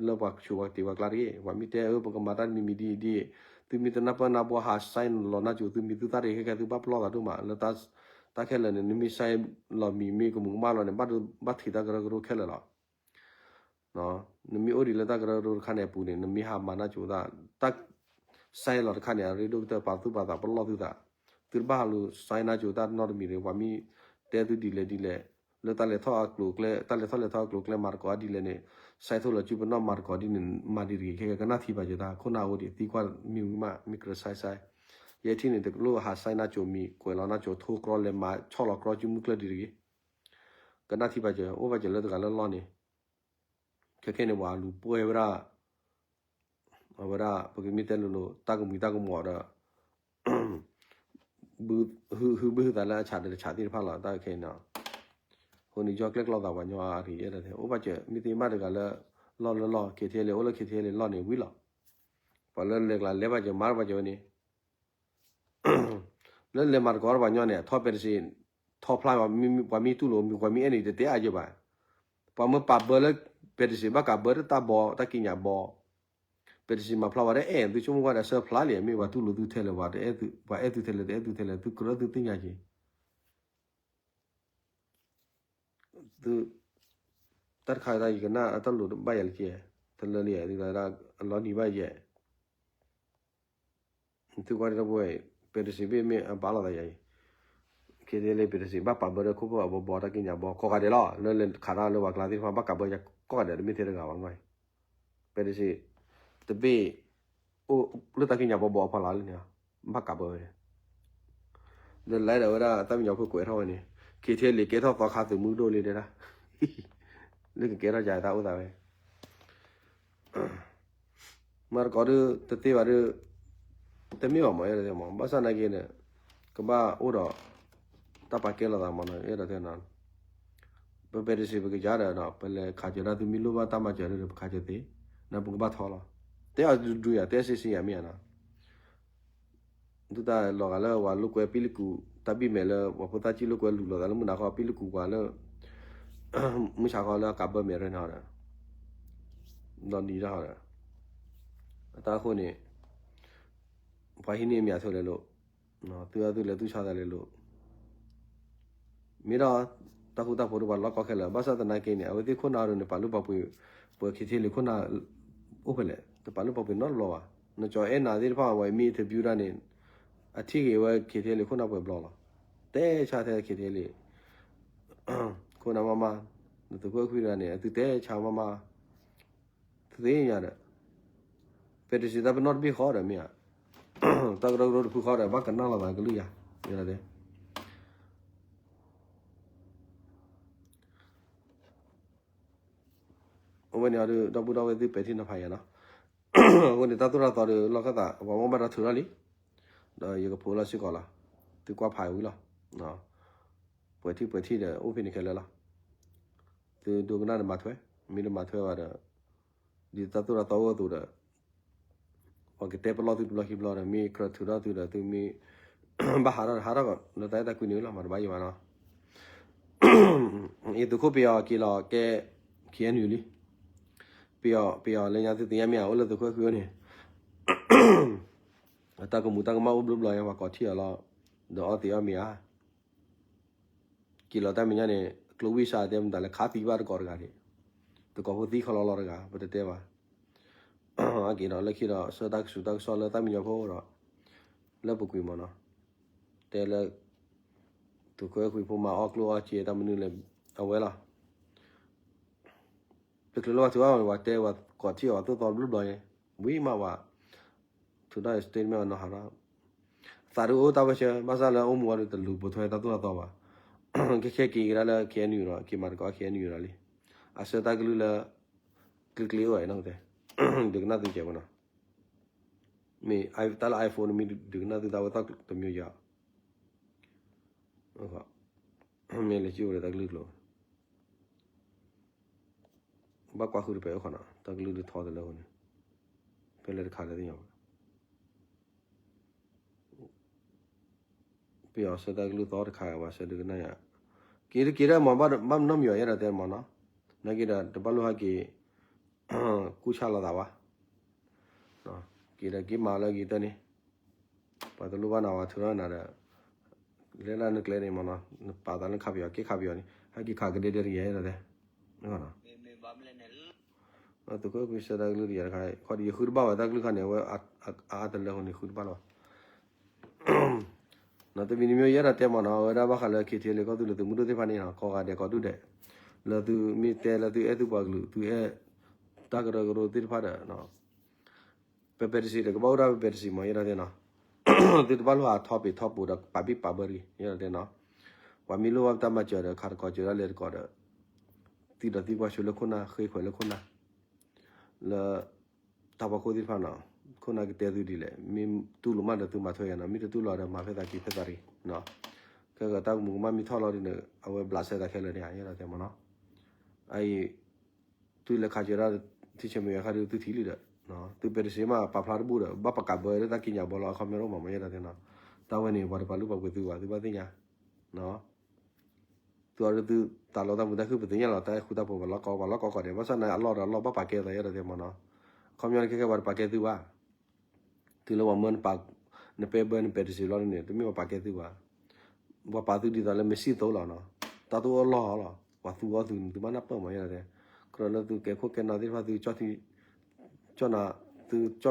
လၢပှၤဆိးပှၤတ့ၤပှၤကျါတဂ့ၤ ပှၤမ့ၢ်တဲအၢ ပကမၤတၢ်တမံၤမံၤဒ်အံၤဒ်အံၤ သုမ့ၢ်တနၢ်ပၢၢ်နၢ်ဘှီဟးဆဲးလီၤနၢ်ကၠိၤသုမံၤသုသၣ်တဂ့ၤ ခဲခဲသုဘၣ်ပလီၢ်သးဒိၣ်မး လၢတၢ်ခဲလၢာ်န့ၣ် နမ့ၢ်ဆဲးလီၤမံၤမ့ၢ်ကမူးကမၣ်လီၤန့ၣ် ဘၣ်ထံးတၢ်ကရၢကရိခဲလၢာ်လီၤ နမ့ၢ်အိၣ်ဒံးလၢတၢ်ကရၢကရိတခါန့ၣ်အပူၤန့ၣ် နမ့ၢ်ဟးမၤနၢ်ကၠိၤသး တၢ်ဆဲးလီၤတခါန့ၣ် အရ့ဒိၣ်ကတၢၢ် ပာ်သူၣ်ပာ်သးပလီၢ်သုသး သုတဘၣ်ဟးလူၤဆဲးနၢ်ကၠိၤတၢ်နီတမံၤတဂ့ၤ ပှၤမ့ၢ်တဲသုဒ်လဲၣ်ဒ်လဲၣ် လၢတၢ်လဲၤထီၣ်အကျိၤကျဲ တၢ်လဲၤထီၣ်လဲၤထီအကျိၤကျဲမၤသကိးဒ်လဲၣ်န့ၣ် ဆဲးထိၣ်လီၤစုပနီၣ်မၤသကိးဒ်န့ၣ် မၤဒ်တဂ့ၤ ခဲကနၣ်ထံပာ်စၢၤတၢ် ခိၣ်နၢ်အိၣ်ဒံး သံကွၢ်မ့ၢ်ဝံၤမး မ့ၢ်ကြၢးဆဲးဆဲး ယဲထံၣ်န့ၣ် တလိၣ်ဟးဆဲးနၢ်ကၠိၤမံၤ ကွဲးလီၤနၢ်ကၠိၤထိၣ်ကြီလဲၤမၤဆီၣ်လီၤကြီမုၢ်ကျၢၢ်ဒံးတဂ့ၤ ကနၣ်ထံပာ်စၢၤ အိၣ်ဘၣ်စၢၤလၢတဂၤလၢလီၢ်န့ၣ် ခဲခဲန့ၣ် ပှၤလူၤပှဲၤဝဲဒၣ် အဝဲဒၣ် ပကမ့ၢ်တဲလိၤလိၤ တၢ်ကမှံၤတၢ်ကမှီၤဒီး ဟုဘုဟုသးလၢအဆးဒီးတဆးသ့ၣ်တဖၣ်လီၤ တၢ်ခဲအံၤနီၤ အဃိန့ၣ် ယီၢ်ကျဲၣ်ကျီသးပှၤညီအါရံၤ ယဲဒၣ် အိၣ်ဘၣ်စၢၤ မ့ၢ်သ့မးတဂၤလၢ လီၢ်လၢလီၢ် KTLA အိၣ်လၢ KTLA လီၢ်န့ၣ်ဝံၤလီၤ ပှၤလၢလဲၤကျါလဲၤဘၣ်စၢၤ မၤဘၣ်စၢၤဝဲန့ၣ် လၢလဲၤမၤသကိးတပှၤညီန့ၣ် ထီၣ်ပဲတစ့း ထီၣ်ဖျါ ပှၤမ့ၢ်တူၢ်လိာ် ပှၤမ့ၢ်အဲၣ်န့ၣ် တတဲအါယဲဘၣ်. ပှၤမၢပာ်ဘၢလၢ ပဲတစ့း ဘၣ်ကးဘၢတၢ်ဘီ တၢ်ကံးညာ်ဘီ, ပဲတစ့းမၤဖျါဝဲတအဲၣ် သုဆိကမိၣ်ကွၢ်ဒီး ဆၢဖျါလံ မ့ၢ်ပှၤတူၢ်လိာ်သုထဲလဲၣ် ပှၤအဲၣ်သုထဲလဲၣ် တအဲၣ်သုထဲလဲၣ် သုကြၢးသုသ့ၣ်ညါက့ၤ သု တၢ်တခါတၢ်ယကနၣ်အတၢ်လိၣ်ဘၣ်ယၤလၢကဲ, တလၢလံ အလီၤနံၤဘၣ်ယဲ, သုကွၢ်ဒ်တၢ်ပဝဲ, ပဲတစ့းဘ့ၣ်မ့ၢ်အဘၣ်လိာ်သးယၤအံၤ, ခဲဒ်လၢပဲတစ့း ဘၣ်ပာ်ဘၢဒီးခိၣ်ဖၢၣ်အဘီဘီတၢ်ကံးညာ်ဘီ ကိးဂၤဒဲးလီၤ, လၢလဲၤခးတၢ်လၢပှၤကျါသ့ၣ်တဖၣ် ဘၣ်ကးဘၢယၤကိးဂၤဒဲး တမ့ၢ်ထဲတဂၤဘၣ်မ့ၢ်, ပဲတစ့း တဘ့ၣ် အိၣ်လၢတၢ်ကံးညာ်ဘီဘီအဖီလာ်လံန့ၣ်, ဘၣ်ကးဘၢဝဲန့ၣ်, ဒီးလဲၤဒီးဝဲဒၣ်တၢ်ပညိၣ်ဖိကွဲးထီၣ်ဝဲန့ၣ်, ခဲထဲလံာ်ကဲထီၣ်သီခါသုးမုၢ်ဒိၣ်လံဒဲဒၣ်, လၢကကဲထီၣ်ကတၢ်အိၣ်သးဝဲ မၤသကိးဒုး တသ့ဘၣ်ဒုး, တမ့ၢ်ဘၣ်မးယဲဒၣ်တဲမး ဘၣ်ဆၣ်နာ်က့န့ၣ်, ကဘၣ်အိၣ်ဒီး တၢ်ပာ်ကဲလိာ်သးမးနီၤ ယဲဒၣ်တဲနီၤ, ပပဲတစ့းပကစၢ်ဒီး ပလဲၤခးစၢၤဒၣ်သုမ့ၢ်လိၣ်ဘၣ်တၢ်မၤစၢၤဒုးဒီး ပခးစၢၤသ့, နပကဘၣ်ထီလီၤ, တဲအီၤဒုးဒုးယၤ တဲစ့စ့ယၤမ့ၢ်ဧါနီၤ ဒုးတၢ်လီၤဂာ်လၢပှၤလိာ်ကွဲပံလၢကူး တၢ်ဘံၣ်မဲာ်လၢပှၤဖိသၣ်ကံၣ်လိာ်ကွဲလူၤလိာ်သးလၢမုၢ်နၤဃီ ပံလၢကူးပှၤလၢ မုၢ်ဆါဃီလၢအကးဘၢမဲာ်ရၢန့ၣ်ဒီး ဒီးနံၤတၢ်ဟီဒီး အတၢ်အဃိန့ၣ် ပှၤဟံးန့ၢ်မ့ၢ်အဆိလဲၤလိာ်, သုအသုလဲၤသူၣ်ဆါသးလဲၤလိာ် မ့ၢ်ဒီး တၢ်ဃူတၢ်ဖိးဒုးပှၤလီၢ်ကီခဲလၢာ် ဘၣ်ဆၣ်သနာ်က့န့ၣ် အဝဲသ့ၣ်ခိၣ်နၢ်ဒုးန့ၣ် ပာ်လုၢ်ပာ်ပှ့ၤ ပှၤခံထံလံာ်ခိၣ်နၢ် အိၣ်ဖဲလဲၣ် တပာ်လုၢ်ပာ်ပှ့ၤနီတဘျီဘၣ်. နကၠီၤအဲၣ်နၤသ့ၣ်တဖၣ် ပှၤမ့ၢ် interview ဒၣ်န့ၣ် အထံၣ်ဂ့ၤဝဲ ခံထံလံာ်ခိၣ်နၢ်ပှဲၤဘျီလီၤ. တဲဆါထဲခံထံလံာ် ခိၣ်နၢ်မးမး နသုးခိၣ်အဲၣ်ခွံတဂၤန့ၣ် အသုတဲဆါမးမး သုသ့ၣ်ညါဒီး ပဲတစ့းတၢ်ပနီၣ်တဘ့ၣ်ဃီဒီးမ့ၢ်ဧါ, တၢ်ကရၢကရိတဖုဃီဒီး ဘၣ်ကနၣ်လိာ်သးကလုၢ်ယၤ, အဝဲန့ၣ်အီၤဒုး ဒီပုၢ်ဒီဝဲၢ်သုပဲာ်ထံနီၤဖးယၤနီၤ, အဃိန့ၣ် တၢ်သိၣ်တၢ်သီဒီး လီၢ်ခၢၣ်သး ပှၤမ့ၢ်ဘၣ်ဒီးထုးထီၣ်လံ, ဒီးယကဖိးလီၤစ့ၢ်ကီးလီၤ, သုကွၢ်ဖးဝံၤလီၤ, ပှဲၤထံၣ်ပှဲၤထံၣ်ဒီး အိၣ်ဖဲန့ၣ်ခဲလၢာ်လီၤ, သုဒိကနၣ်ဒီးမၤထွဲ, မ့ၢ်တမၤထွဲဘၣ်ဒီး ဒ်တၢ်သိၣ်တၢ်သီအိၣ်အသိးဒီး ပှၤကတဲပလီၢ်သုတဘျီခံဘျီဒီး မ့ၢ်ကြၢးထုးထီၣ်သုဒီး သုမ့ၢ်ဘၣ်ဟးထီၣ်ဒီး ဟးထီၣ်ကီး လၢတၢ်အဲၣ်တၢ်ကွံန့ၣ်လီၤ မၤတဘၣ်ယံၤဘၣ်နီၤ, အံၤသုးခိၣ်ပယီၤက့ၤလီၤကဲ ခ့ၣ်အဲၣ်ယူၣ်လံ, ပယီၤ ပယီၤလၢညါသုသ့ၣ်ညါမ့ၢ်ဧါ အိၣ်လၢသုးခိၣ်အဲၣ်ခွံအိၣ်န့ၣ်, တၢ်ကမူးတၢ်ကမၣ်အိၣ်ဘျီဘျီညါ ပှၤကိးထံၣ်အီၤလီၤ, ဒီးအီသံးအီမ့ၤဧါ က့ၤလီၤတၢ်မဲာ်ညါန့ၣ် ကျိဝံၡါတဲမတၤလဲၣ် ခးသံဘၣ်တကိးတဂၤန့ၣ်, တကိးဖိသံခီလီၤလီၤတဂၤ ပတတဲဘၣ်, အက့ၤဒီးလၢခံဒီး ဆှၢတၢ်ကစူၤတၢ်ကစီၣ်လၢတၢ်မံညီဖိဒီး လၢပူၤကွံာ်မးနီၤ, တဲလၢ သုးခိၣ်အဲၣ်ခွံဖိမၤအီၣ်ကျိၣ်အီၣ်စ့တၢ်မနုၤလဲၣ် အဝဲလီၤ တချုးလၢပှၤထုးအီၣ် ပှၤတဲပှၤကိးထံၣ်အီၤသိၣ်သီဘျီဘျီ, ဝံၤမးဝဲ, ထုးထီၣ် statement အနီၢ်ဟးထီၣ်, သးဒုးအိၣ်တၢ်ဝဲဆၢ ဘၣ်ဆၣ်လၢအိၣ်မူဝဲဒုးတလူၤပိာ်ထွဲတၢ်သိၣ်တၢ်သီဘၣ်, ခဲခဲက့ၤကဒါလၢ ခ့ၣ်အဲၣ်ယူၣ်ဒီး က့ၤမၤသကိး ခ့ၣ်အဲၣ်ယူၣ်ဒီးလံ, အဆၢတၢ်ကလုၢ်လၢ ကျ့ကျ့အိၣ်နီၤတဲ, ဒုးကနၣ်သုကဲးဖိနီၤ, မ့ၢ်တၢ်လၢ iPhone မ့ၢ်ဒုးကနၣ်သုတၢ်ဝဲသီၣ်တမံၤယၤ မ့ၢ်လဲၤကၠိဝဲဒီးတၢ်ကလုၢ်ကျိၤ, ဘၣ်ကွၢ်ဃုတပဲာ်အိၣ်ခီနီၤ တၢ်ကလုၢ်ဒုးထီတလၢအဃိန့ၣ်, ဖဲလဲၣ်တခါလၢသ့ၣ်ညါဘၣ်, ပယီၤဆၢတၢ်ကလုၢ်သီတခါဘၣ်ဆၢဒုးကနၣ်ယၤ, က့ၤတက့ၤဒၣ်မး ဘၣ်နီတမံၤယၤ ယဲဒၣ်တဲမးနီၤ, နာ်က့ဒီး တဘၣ်လိၣ်ဟဲက့ၤ ကူၣ်ဆၣ်လိာ်သးဘၣ် က့ၤဒီးက့ၤမၤလၢက့ၤတၢ်န့ၣ်, ပှၤတလိၣ်ဘၣ်နၤ ပှၤထုးထီၣ်နၤဒီး, လဲၤလၢနကျဲန့ၣ်မးနီၤ နပာ်သးလၢခးပယီၤ က့ၤခးပယီၤန့ၣ် ဟဲက့ၤခးကဒဲဒဲတဂ့ၤ ယဲဒၣ်တဲ, သုးခိၣ်အဲၣ်ခွံဆၢတၢ်ကလုၢ်တယၤတခါ ခီဒီးယဃုတဘၣ်ဘၣ်တၢ်ကလုၢ်ခါန့ၣ် အဝဲအအါတလၢအဃိန့ၣ် ဃုတဘၣ်လီၤ နီၤ တမံၤတမံၤယဲဒၣ်တဲမးနီၤ အဝဲဒၣ်ဘၣ်ဃးလၢ ခ့ၣ်ထံလ့ၤကီၢ်သူလ့ၤသုးမုၢ်ဒိၣ်သ့ၣ်တဖၣ်န့ၣ်နီၤ ကိးဂၤဒဲးကိးဒူၣ်ဒဲး, လၢသုမ့ၢ်တဲလၢသုအဲၣ်သုပှၤကလုာ် သုအဲၣ်တၢ်ကရၢကရိသ့ၣ်တဖၣ်ဒီး ပပဲတစံးဒီးကဘၣ်အိၣ်ဒၣ်ပပဲတစံးမး ယဲဒၣ်တဲနီၤ, သုတဘၣ်လိၣ်ဟးထီပ့ၤထီပိၤဒီးပာ်ဘံၣ်ပာ်ဘၢတဂ့ၤ ယဲဒၣ်တဲနီၤ, ပှၤမ့ၢ်လိၣ်ဘၣ်တၢ်မၤစၢၤဒီး ခးတကီၤစၢၤဒၣ်လဲၤတကီၤဒီး သံဒီးသံကွၢ်ဆိလၢခိၣ်နၢ် ဃ့ခွဲးလၢခိၣ်နၢ် လၢ တၢ်ဖီခိၣ်သ့ၣ်တဖၣ်နီၤ, ခိၣ်နၢ်ကတဲသုဒ်လဲၣ်, မ့ၢ်တူၢ်လိာ်မးဒီးသုမၤထွဲယၤနီၤ, မ့ၢ်တတူၢ်လိာ်ဒီးမၤဖဲသးက့ၤဖဲသးတဂ့ၤ, ခဲကတၢ်ကမူးကမၣ်မ့ၢ်ထီၣ်လီၤဒ်န့ၣ် အဝဲဘျးစဲသးခဲလၢာ်န့ၣ် ယဲဒၣ်တဲမးနီၤ, အအံၤ သုလဲၤခးစၢၤဒၣ် ထံဆဲးမဲာ်ညါခါဒုးသုထံၣ်လံဒီး, သုပဲတစံးမး ပာ်ဖျါတဘူၣ်ဒီး ဘၣ်ပကးဘၢလၢတၢ်ကံးညာ်ဘီလီၤ အခီပညီတအိၣ်မးမး ယဲဒၣ်တဲနီၤ, တၢ်ဝဲန့ၣ် ပှၤတပာ်လုၢ်ပာ်ပှ့ၤသုဘၣ် သုဘၣ်သ့ၣ်ညါ, သုအီၤဒ်သု တၢ်လီၢ်တၢ်မုာ်တၢ်ခုၣ် ပသ့ၣ်ညါလီၤ တၢ်ဃူတၢ်ဖိး ပှၤလီၢ်ကီ ပှၤလီၢ်ကီကီၢ်ဒဲး ဘၣ်ဆၣ်န့ၣ် အလီၢ်ဒီးအလီၢ်ဘၣ်ပာ်ကဲသး ယဲဒၣ်တဲမ့ၢ်နီၤ, အခီပညီန့ၣ် ခဲခဲပှၤတပာ်ကဲသုဘၣ်, တုၤလၢပှၤမၢနပာ် နပဲဘၢနပဲတစံးဘျီန့ၣ် တမ့ၢ်ပှၤပာ်ကဲသုဘၣ်, ပှၤပာ်သုဒ်သိးလၢမ့ၢ်စံၣ်သိလီၤနီၤ, တၢ်တအိၣ်အလီၢ်လီၤ, ပှၤသူအီၤသုန့ၣ် သုဘၣ်နၢ်ပၢၢ်မး ယဲဒၣ်တဲ, ကြၢးလၢသုကဲခိၣ်ကဲနၢ်သ့ၣ်တဖၣ် သုကၠီၣ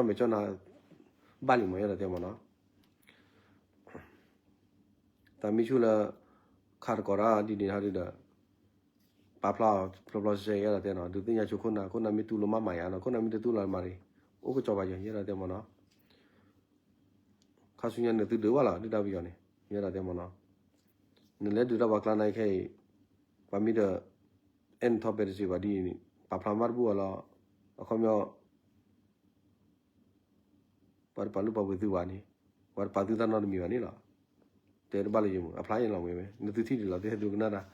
်မဲာ်ကၠီၣ်နၢ် ဘၣ်လံမး ယဲဒၣ်တဲမ့ၢ်နီၤ တၢ်မ့ၢ်ဆူၣ်လၢ ခးတကိးတၢ်ဒ်န့ၣ်ဟီဒ်ဒီး ပာ်ဖျါအီၤဖျီဖျီဆဲးဆဲး ယဲဒၣ်တဲနီၤ, ဒုးသ့ၣ်ညါဆိခိၣ်နၢ် ခိၣ်နၢ်မ့ၢ်တူၢ်လိာ်မးမးယါနီၤ, ခိၣ်နၢ်မ့ၢ်တတူၢ်လိာ်မးရံၤ အိၣ်ကစီၤပၤယဲ ယဲဒၣ်တဲမ့ၢ်နီၤ, ခါဆူညါန့ၣ်သုဒုးဘၣ်လီၤ ဒုၣ်ဒါပယီၤန့ၣ် ယဲဒၣ်တဲမ့ၢ်နီၤ, နလဲၤဒုးတၢ်ပှၤကျါနာ်က့ခဲအံၤ ပှၤမ့ၢ်တအဲၣ်နထီၣ်ပဲတစံးဘၣ်ဒ်အံၤန့ၣ် ပာ်ဖျါမးတဘူၣ်အီၤလီၤ, အခီပညီ ပှၤတပာ်လုၢ်ပာ်ပှ့ၤသုဘၣ်န့ၣ်, ပှၤတပာ်သုတၢ်နီတမံၤဘၣ်န့ၣ်လီၤ, တဲတဘၣ်လၢယမုၢ် အဖျါယလီၤဝဲဝဲ နသုထံၣ်ဒံးလီၤ သုဟဲဒိကနၣ်တၢ်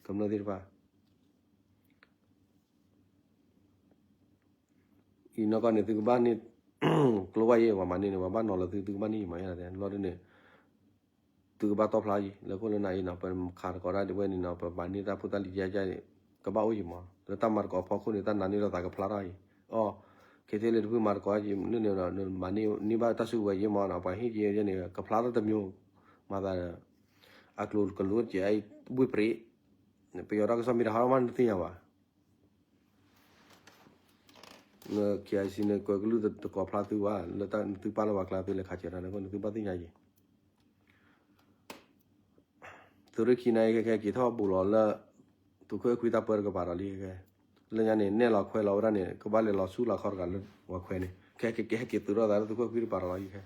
ကမျၢၢ်သ့ၣ်တဖၣ် အံၤနီၢ်ကီၢ်န့ၣ် သုကဘၣ်န့ၢ် ကျိဝဲယဲ ပှၤမၤန့ၢ်န့ၣ် ပှၤဘၣ်နီၤလီၤသု သုကဘၣ်န့ၢ်ယမၤယဲဒၣ်တဲ လီၤဒ်န့ၣ် သုကဘၣ်တီဖျါယံၤ လၢခိၣ်လၢနၤအံၤနီၤ ပခးတကိးတၢ်ဒ်ဝဲန့ၣ်နီၤ ပမၤန့ၢ်တၢ်ဖိတၢ်လံၤယါယါန့ၣ် ကဘၣ်အိၣ်ယံၤမး လၢတၢ်မၤတကိးအဖီခိၣ်န့ၣ် တၢ်နာ်န့ၢ်လိာ်သးကဖျါထီၣ်အံၤ အီ ခဲထဲလၢတဖုမၤတကိးယံၤန့ၣ်ဒီး မၤန့ၢ်ဘၣ်တၢ်စုကဝဲၤယံၤမးနီၤ ပှၤဟ့ၣ်က့ၤယဲန့ၣ် ကဖျါထီၣ်တမံၤ မၤသးဒီး အကျိၤကလိကဲအံၤ ဘှ့ၣ်ပြံး ပယီၤတၢ်ကစီၣ်မ့ၢ်တဟးထီၣ်မးနတသ့ၣ်ညါဘၣ် လၢ K I C န့ၣ် ကွဲးကလုၢ်တကိးဖျါသုဘၣ် လၢတၢ်နသုပာ်လၢပှၤကျါသုလဲၤခးစၢၤတၢ်န့ၣ် နသုဘၣ်သ့ၣ်ညါယံၤ သုးရ့ၣ်ခံနာ်က့ခဲခဲက့ၤထီၣ်ဘူးလီၤလၢ သုးခိၣ်အဲၣ်ခွံတၢ်ပၢတကပၤဒီးလံခဲခဲ လၢညါန့ၣ် နဲၣ်လီၤခွဲးလီၤဝဲဒၣ်န့ၣ် ကဘၣ်လဲၤလီၤဆူလီၤခီတဂၤလၢပှၤခွဲးန့ၣ် ခဲက့ၤဟဲက့ၤသုးထီၣ်သးလၢသုးခိၣ်အဲၣ်ခွံတပၤဒီးလီၤယံၤခဲ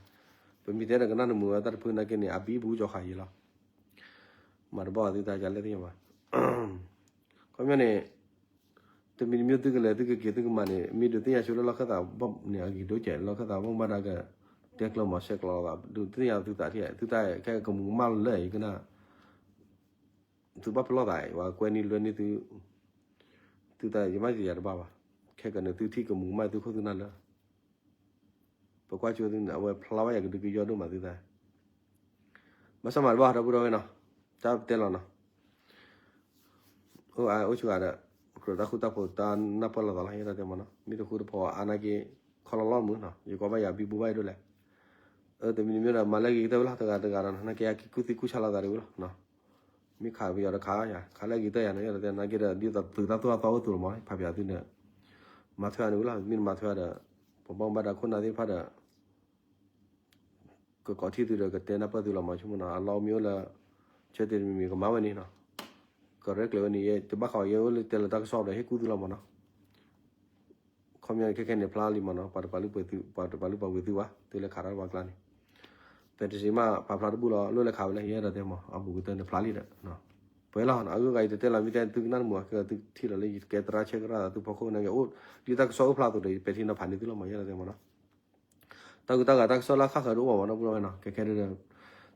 ပမ့ၢ်တဲဒီးကနၣ်နမုာ်ဝဲတၢ်တဖုနာ်က့န့ၣ် အဘံဘူကၠီၤဃာ်ယံၤလီၤ မၤတဘၣ်သုတၢ်ယလဲၣ်သ့ၣ်ညါဘၣ် ခီပညီန့ၣ် တမံၤတမံၤသုကလဲၤသုကက့ၤသုကမၤန့ၣ် မ့ၢ်ဒုးသ့ၣ်ညါဆိလၢလီၢ်ခၢၣ်သးဘၣ်န့ၣ် အဂ့ၤဒိၣ်ကဲး လီၢ်ခၢၣ်သးဘၣ်မူဘၣ်ဒါက တဲကျၢၤမၤဆဲးကျိးလီၤသး ဒုးသ့ၣ်ညါသုသးထံၣ် သုတၢ်ခဲကမူၤကမၣ်လၢယကနၣ် သုဘၣ်ပလီၢ်သး ပှၤကွဲနံၤလွဲနံၤသု သုတၢ်ယမ့ၢ်ယၤတဘၣ်ဘၣ် ခဲကနံၤသုထံၣ်ကမူၤကမၣ်သုခိၣ်သုနၢ်လၢ ပကွၢ်ကၠိသုန့ၣ် အဝဲဖျါဘၣ်ယၤကဒုကယီၢ်ဒိၣ်မးသုသး ဘၣ်ဆၣ်မၤတဘၣ်ဒီပုၢ်ဒီဝဲၢ်နီၤ တၢ်ပတဲလီၤနီၤ အိၣ်အါအိၣ်ဆူၣ်ဂၤဒီး ကြၢးတၢ်ဃူတၢ်ဖိးတၢ်နၢ်ပၢၢ်လိာ်သးလီၤ ယဲဒၣ်တဲမ့ၢ်နီၤ မ့ၢ်တဃူတဖိးအါနာ်က့ ခီလီၤလီၤမုၢ်နီၤ ယကွၢ်ဘၣ်ယၤဘံဘူဘၣ်ယဒိၣ်လဲၣ် အၢ တမံၤတမံၤဒီး မၤလၢဂ့ၤကတၢၢ်ဝဲလီၤ တဂၤတဂၤဒီး နာ်က့အက့ၤကူၣ်သံကူၣ်ဆါလိာ်သးဒံးဝဲလီၤ မ့ၢ်ခးပယီၤဒီးခးယၤ ခးလၢဂ့ၤကတၢၢ်ယၤန့ၣ် ယဲဒၣ်တဲနာ်က့ဒီး ဒ်သိးသုးတၢ်သိၣ်တၢ်သီအိၣ်သူၣ်လီၤမး ဖးပၠးသုန့ၣ် မၤထွဲအါန့ၣ်ဝဲလီၤ မ့ၢ်တမၤထွဲဒီး ပဘၣ်မူဘၣ်ဒါခိၣ်နၢ်သ့ၣ်တဖၣ်ဒီး ကကိးထံၣ်သုဒီးကတဲနၢ်ပၢၢ်သုလီၤမး ဆိကမိၣ်နီၤ အလီၢ်မ့ၢ်အိၣ်လၢ ဆၢတဲာ်တမံၤမံၤကမၤဝဲန့ၣ်နီၤ ကရဲၣ်ကျဲၤဝဲန့ၣ် ယတဘၣ်ဃး ယအိၣ်လၢတဲလီၤတၢ်ကစီၣ်ဒီး ဟ့ၣ်ကူၣ်သုလီၤမးနီၤ ခီပညီန့ၣ်ခဲခဲန့ၣ်ဖျါလံမးနီၤ ပှၤတပာ်လုၢ်ပှ့ၤသု ပှၤတပာ်လုၢ်ပာ်ပှ့ၤသုဘၣ် သုလဲၤခးတၢ်ပှၤကျါန့ၣ် ပဲတစံးမး ပာ်ဖျါတဘူၣ်လီၤ လိၣ်လဲၤခးဝဲလဲၣ် ယဲဒၣ်တဲမး အဘူးကတၢၢ်န့ၣ်ဖျါလံဒီး ပှဲၤလီၤ အဂုၤအဂၤယတတဲလီၤမ့ၢ်တဲသုကနၣ်တမုာ် သုထံၣ်လီၤလၢယကဲသရၣ်ဆဲးကရၣ်သးသုဖီခိၣ်နာ်က့ အိၣ်ဒ်တၢ်ကစီၣ်အိၣ်ဖျါအသိးဒီး ယပဲာ်ထံနီၤဖးန့ၢ်သုလီၤမး ယဲဒၣ်တဲမးနီၤ တၢ်ဂုၤတၢ်ဂၤတၢ်ကစီၣ်လၢအဃၣ်ဃၢၤတအိၣ်ဘၣ်မးနီၤ ပူၤလီၤဝဲနီၤ ခဲခဲဒၣ်ဒီး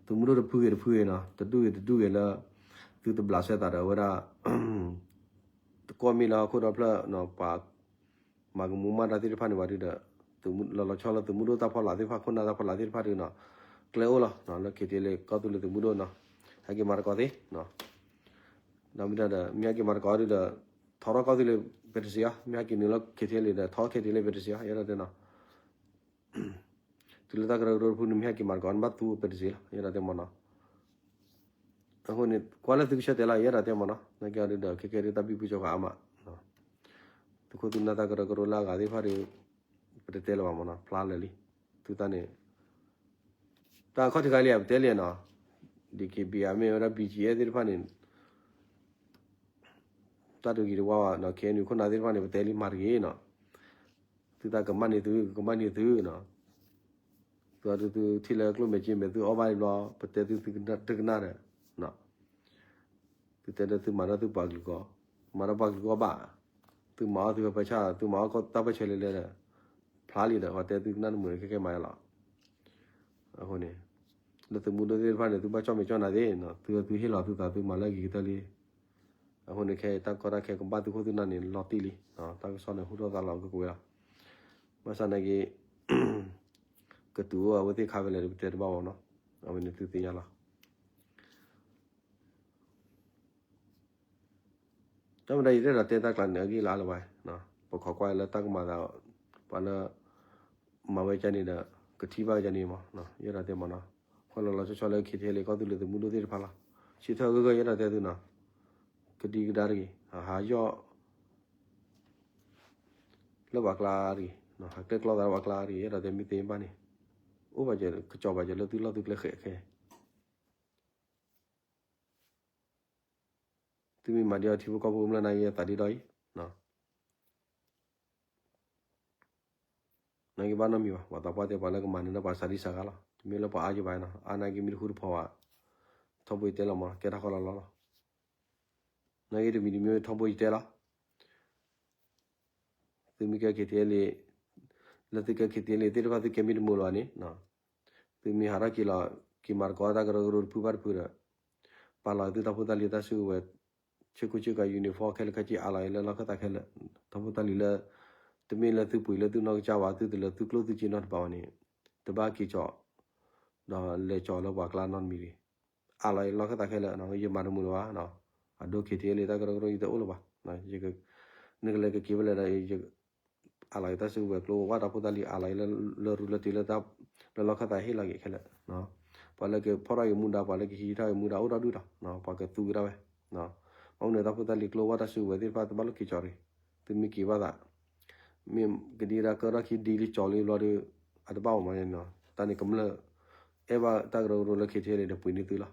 သုးမုၢ်ဒိၣ်တဖုဂ့ၤတဖုဂ့ၤနီၤ တဒူၣ်ဂ့ၤတဒူၣ်ဂ့ၤလၢ သုတဘျးစဲသးဒီးဝဲဒၣ် တကွီၢ်မ့ၢ်လၢဟီၣ်ခိၣ်ဒီဖျၢၣ်နီၤ ပှၤ မၤကမူးမၤတၢ်သ့ၣ်တဖၣ်န့ၣ်ဝဲဒၣ်ဒီး သုးမုၢ်လီၤလီၤဆီလၢသုးမုၢ်ဒိၣ်တၢ်ဖီလာ်သ့ၣ်တဖၣ် ခိၣ်နၢ်တၢ်ဖီလာ်သ့ၣ်တဖၣ်ဒုးနီၤ ကျဲအိၣ်လီၤ လၢ K T L ကီၢ်သူလ့ၤသုးမုၢ်ဒိၣ်နီၤ ဟဲက့ၤမၤသကိးသ့ ဒီးမ့ၢ်ဒၣ်ဒီး မ့ၢ်ဟဲက့ၤမၤသကိးဒုးဒီး ထီထီၣ်ကီၢ်သူလ့ၤပဲတစ့အီၤ မ့ၢ်ဟဲက့ၤနုာ်လီၤ K T L ဒီး ထီ K T L ပဲတစ့အီၤ ယဲဒၣ်တဲနီၤ တုၤလၢတၢ်ကရၢကရိတဖုန့ၣ် မ့ၢ်ဟဲက့ၤမၤသကိး နဘၣ်သူပဲတစ့လီၤ ယဲဒၣ်တဲမးနီၤ အဃိန့ၣ် ကွၢ်လၢသုကဆၢတဲာ်လီၤ ယဲဒၣ်တဲမးနီၤ နာ်က့အီၤဒုးဒီး ခဲကဲဒုးတၢ်ဘံဘူကၠီဃာ်အါမး သုးခိၣ်သုးနၢ်တၢ်ကရၢကရိလၢအဂၤသ့ၣ်တဖၣ်ဒီး ပတတဲလၢၤဘၣ်မးနီၤ ဖျါလၢာ်လံ သုတၢ်န့ၣ် တၢ်အခီၣ်ထံးခါလံ ပတဲလံနီၤ D K B A မ့ၢ်ဝဲဒၣ် B G F သ့ၣ်တဖၣ်န့ၣ် တၢ်တဂ့ၤတဝါဘၣ်နီၤ K N U ခိၣ်နၢ်သ့ၣ်တဖၣ်န့ၣ် ပတဲလံမၤတဂ့ၤနီၤ သုတၢ်ကမၣ်န့ၢ်သု ကမၣ်န့ၢ်သုနီၤ သုအီၤဒုးသုထံၣ်လၢကျိၣ်မဲာ်က့မဲာ် သုအီၣ်ဘၣ်လံဘျီ ပတဲသုသုတကနၣ်ဒီး သုတဲဒီးသုမၤဒီးသုပှၤကလုာ်ကီၢ် မၤဒီးပှၤကလုာ်ကီၢ်ဘၣ် သုမၤအီၣ်သုပၢဆၣ် သုမၤအီၣ်တၢ်ပၢဆၢလဲၤလဲၤဒီး ဖျါလံဒီး ပှၤတဲသုကနၣ်တမုာ်ခဲကဲမၤယါလီၤ အဃိန့ၣ် လၢသုးမုၢ်ဒိၣ်သ့ၣ်တဖၣ်န့ၣ် သုဘၣ်ကၠီၣ်မဲာ်ကၠီၣ်နၤသ့ၣ်နီၤ သုသုဟ့ၣ်လီၤသုသးသုမၤလၢအဂ့ၤကတၢၢ်လံ အဃိန့ၣ် ခဲအံၤတၢ်ကီတၢ်ခဲကဘၣ်သုးခိၣ်သုးနၢ်န့ၣ် လီၤတံၢ်လံ တၢ်ကစီၣ်န့ၣ် ဟူထီၣ်သါလီၤကကွဲးလီၤ ဘၣ်ဆၣ်နာ်က့ ကတုၤအိၣ်အဝဲသ့ၣ်ခါဖဲလဲၣ်ဒီး ပတဲတဘၣ်ဘၣ်နီၤ အဝဲန့ၣ်သုသ့ၣ်ညါလီၤ. တၢ်မၤဒီးယတအဲၣ်ဒိးတဲတၢ်ကျါန့ၣ် အဂ့ၢ်လၢအလၢၤဘၣ်, ပခိးကွၢ်လၢတၢ်ကမၤသး, ပှၤလၢ မၤဝဲကန့ၣ်ဒီး ကထံၣ်ဘၣ်ကန့ၣ်မး, ယအဲၣ်ဒိးတဲမးနီၤ, ဃိလီၤလီၤဆီဆီလၢ ခ့ထံလ့ ကီၢ်သူလ့ၤသုးမုၢ်ဒိၣ်သ့ၣ်တဖၣ်လီၤ, ဆၢထၢၣ်ဂၢၢ်ဂၢၢ် ယအဲၣ်ဒိးတဲသုနီၤ, ကဒံကဒါတဂ့ၤ, ဟးယီၣ် လၢပှၤကျါတဂ့ၤ, ဟးကျဲၣ်ကျီသးလၢပှၤကျါတဂ့ၤ, ယအဲၣ်ဒိးတဲမ့ၢ်သ့ဘၣ်န့ၣ်, အိၣ်ဘၣ်က့ၤ ကစီၤပၤက့ၤလၢသုလီၢ်သုကျဲဃဲးခဲ သုမ့ၢ်မၤဒ်အီၤထံဖိကီၢ်ဖိကမျၢၢ်န့ၣ် ယသးဒ့ဒီအံၤ, နာ်က့ဘၣ်နီတမံၤဘၣ်, ပှၤသးပှၢ်တဲပှၤလၢကမၤန့ၢ်ဒီးပှၤစၤဒံစၤဂၤလီၤ, တမ့ၢ်လၢပှၤအါယဘၣ်နီၤ, အါနာ်က့မ့ၢ်တဃူတဖိးဘၣ်, ထီဘိယတဲလီၤမး ကဲထီၣ်ဃီလီၤလီၤလီၤ, နာ်က့တမံၤတမံၤထီဘိယတဲလီၤ သုမ့ၢ်ကဲ ခ့ထံလ့, လၢသုကဲ ခ့ထံလ့ သ့ၣ်တဖၣ်သုကဲမ့ၢ်တမုာ်လၢၤဘၣ်န့ၣ်, သုမ့ၢ်ဟးထီၣ်က့ၤလီၤ က့ၤမၤသကိးတၢ်ကရၢကရိတဖုဘၣ်တဖုဒီး, ပာ်လီၤသုတၢ်ဖိတၢ်လံၤတၢ်စုကဝဲၤ, ဆ့ကူဆ့ကၤ uniform ခဲလၢာ်ခဲဆ့ အးလီၤအံၤလၢလီၢ်ခၢၣ်သးခဲလၢာ်, တၢ်ဖိတၢ်လံၤလၢ, တမ့ၢ်လၢသုပှ့ၤလၢသုနီၢ်ကစၢ်ဘၣ် သုတလၢသုကျိၣ်သုစ့နီတဘၣ်ဝဲန့ၣ်, တဘၣ်က့ၤကၠီၤ, ဒီးလဲၤကၠီၤလၢပှၤကျါနီတမံၤတဂ့ၤ အးလီၤအံၤလီၢ်ခၢၣ်သးခဲလၢာ် ယမၤတမုာ်လၢၤဘၣ်, အဒိ ခ့ထံလ့ တၢ်ကရၢကရိယတအိၣ်လၢၤဘၣ်, နကလဲၤကက့ၤဖဲလဲၣ်ဒီး, အးလီၤအံၤတၢ်စုကဝဲၤကျိ ဝၢ်တၢ်ဖိတၢ်လံၤ အးလီၤအံၤလၢရူလၢတ့လၢတၢ်, လၢလီၢ်ခၢၣ်သးဟ့ၣ်လီၤက့ၤခဲလၢာ်, ပှၤလၢကဖီၣ်ထီၣ်က့ၤမူဒါ ပှၤလၢကဟံးထီၣ်က့ၤမူဒါအိၣ်ဒီဒူၣ်ဒီး, ပှၤကသူက့ၤဒၣ်ဝဲ, ဘၣ်မနုၤတၢ်ဖိတၢ်လံၤကျိ ဝၢ်တၢ်စုကဝဲၤသ့ၣ်တဖၣ်တဘၣ်လိၣ်က့ၤကၠီၤတဂ့ၤ, သုမ့ၢ်က့ၤဘၣ်သး မ့ၢ်ကဒံကဒါကၢထီၣ်ခံဒံလၢကၠီၤလံဘျီဒီး, အတဘၣ်မးမး, တၢ်န့ၣ်ကမျၢၢ်, အဲၣ်ဘၣ်တၢ်ကရၢကရိလၢ ခ့ထံလ့ ဒီးပှ့ၤန့ၢ်သုလီၤ,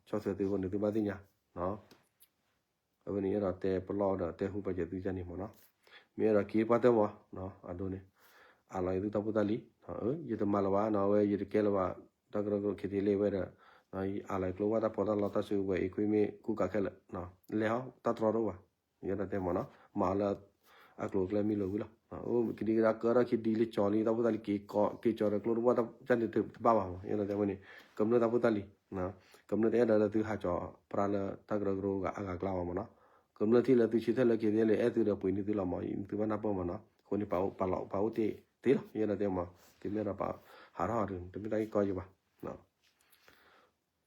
ဆီၣ်ထွဲသုအဃိန့ၣ်သုဘၣ်သ့ၣ်ညါ, အဝဲန့ၣ်အဲၣ်ဒိးတဲပလီၢ်ဒီးတဲဟူပာ်စၢၤသုကန့ၣ်မးနီၤ, မ့ၢ်အဲၣ်ဒိးက့ၤပှၢ်တၢၢ်မး, အဒိန့ၣ်, အးလီၤအံၤသုတၢ်ဖိတၢ်လံၤ, ယတမၤလၢၤဘၣ်နီၤ အဝဲယတကဲလၢၤဘၣ်, တၢ်ကရၢကရိ ခ့ထံလ့ ဝဲဒီး, အးလီၤအံၤကျိ ဝၢ်တၢ်ဖီတၢ်လီတၢ်စုကဝဲၤ equipment မ့ၢ်ကူကၤခဲလၢာ်, လဲၤဟီ တၢ်တြီတအိၣ်ဘၣ်, ယအဲၣ်ဒိးတဲမးနီၤ မၤအီၤလၢ အကျိၤအကျဲမ့ၢ်လၢာ်ဝံၤလီၤ, ကဒံကဒါကၢထီၣ်ခံဒံလၢကၠီၤလံ တၢ်ဖိတၢ်လံၤက့ၤကၠီၤဒီးကျိတဘၣ်တၢ်န့ၣ်တဘၣ်ဘၣ်မး, ယအဲၣ်ဒိးတဲဝဲန့ၣ်, ကမျၢၢ်တၢ်ဖိတၢ်လံၤ, ကမျၢၢ်တအဲၣ်ဒိးလၢသုဟးကၠီၤပြၢလၢတၢ်ကရၢကရိဂၤအဂၤကျါဘၣ်မးနီၤ, ကမျၢၢ်ထံၣ်လၢသုဆၢထၢၣ်လၢ ခ့ထံလ့ အဲၣ်သုဒီးပှ့ၤန့ၢ်သုလီၤမး, သုဘၣ်နၢ်ပၢၢ်မးနီၤ, အဃိန့ၣ် ပာ်အိၣ်တ့ၢ်သ့လီၤ, ယအဲၣ်ဒိးတဲမး, တမ့ၢ်ဒီးပဟးထီၣ်ဒီး တမ့ၢ်တၢ်ဂ့ၢ်ကီယဘၣ်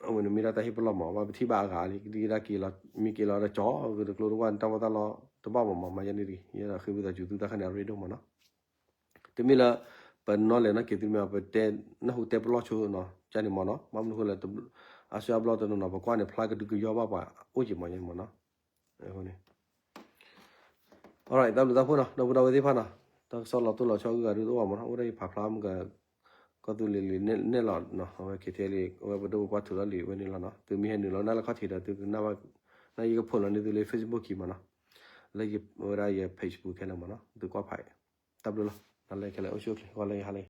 အဝဲန့ၣ်မ့ၢ်ဒၣ်တၢ်ဟ့ၣ်ပလီၢ်မး ဘၣ်ပထံၣ်ဘၣ်အဂၤလံ ကဒံကဒါက့ၤလီၤ မ့ၢ်က့ၤလီၤဒီးကၠီၤက့ၤဒီးကျိတဝၢ်န့ၣ် တၢ်ဝဲတၢ်လီၤတဘၣ်မးမး မၤယဲန့ၣ်တဂ့ၤ ယဲဒၣ်ဃ့ဝံသးစူၤသုတၢ်ခါန့ၣ် အရ့ဒိၣ်မးနီၤ တမ့ၢ်လၢ ပနီၤလဲၤနီၤက့ၤသုမ့ၢ် ပတဲနၢ်ဟူတဲပလီၢ်ဆိနီၤ ကန့ၣ်မးနီၤ ဘၣ်မနုၤဃိလဲၣ် အါစုအါဘျီတနီၤနီၤ ပကွၢ်န့ၣ် ဖျါကဒုကယီဘၣ်ပှၤအိၣ်က့ၤမးယဲန့ၣ်မးနီၤ အဃိန့ၣ် alright တၢ်ဘျုးတၢ်ဖှိၣ်နီၤ ဒီပုၢ်ဒီဝဲၢ်သ့ၣ်တဖၣ်နီၤ တၢ်ကစီၣ်လီၤတိၢ်လီၤဆီဂုၤဂၤဒုတအိၣ်ဘၣ်မးနီၤ အိၣ်ဒၣ်ယဖးဖျါမုၢ်က ကီၢ်သူလ့ၤလံၤနဲၣ်လီၤနီၤ အဝဲ ခ့ထံလံ အဝဲပဒိၣ်ပပှၢ်ထုးထီၣ်လံာ်ဝဲန့ၣ်လီၤနီၤ သုမ့ၢ်ဟဲနုာ်လီၤနၢ်လၢခီၣ်ထံးဒီး သုကနၢ်ဘၣ် နၢ်ယကဖိးလီၤန့ၢ်သုလၢ Facebook ခံမးနီၤ လၢယဝဲဒၣ်ယ page ပူၤခဲလၢာ်မးနီၤ သုကွၢ်ဖးအံၤ တၢ်ဘျုးလီၤ တၢ်လၢခဲလၢာ်အိၣ်ဆူၣ်အိၣ်ချ့ ဂီၤလၢယဟါလၢ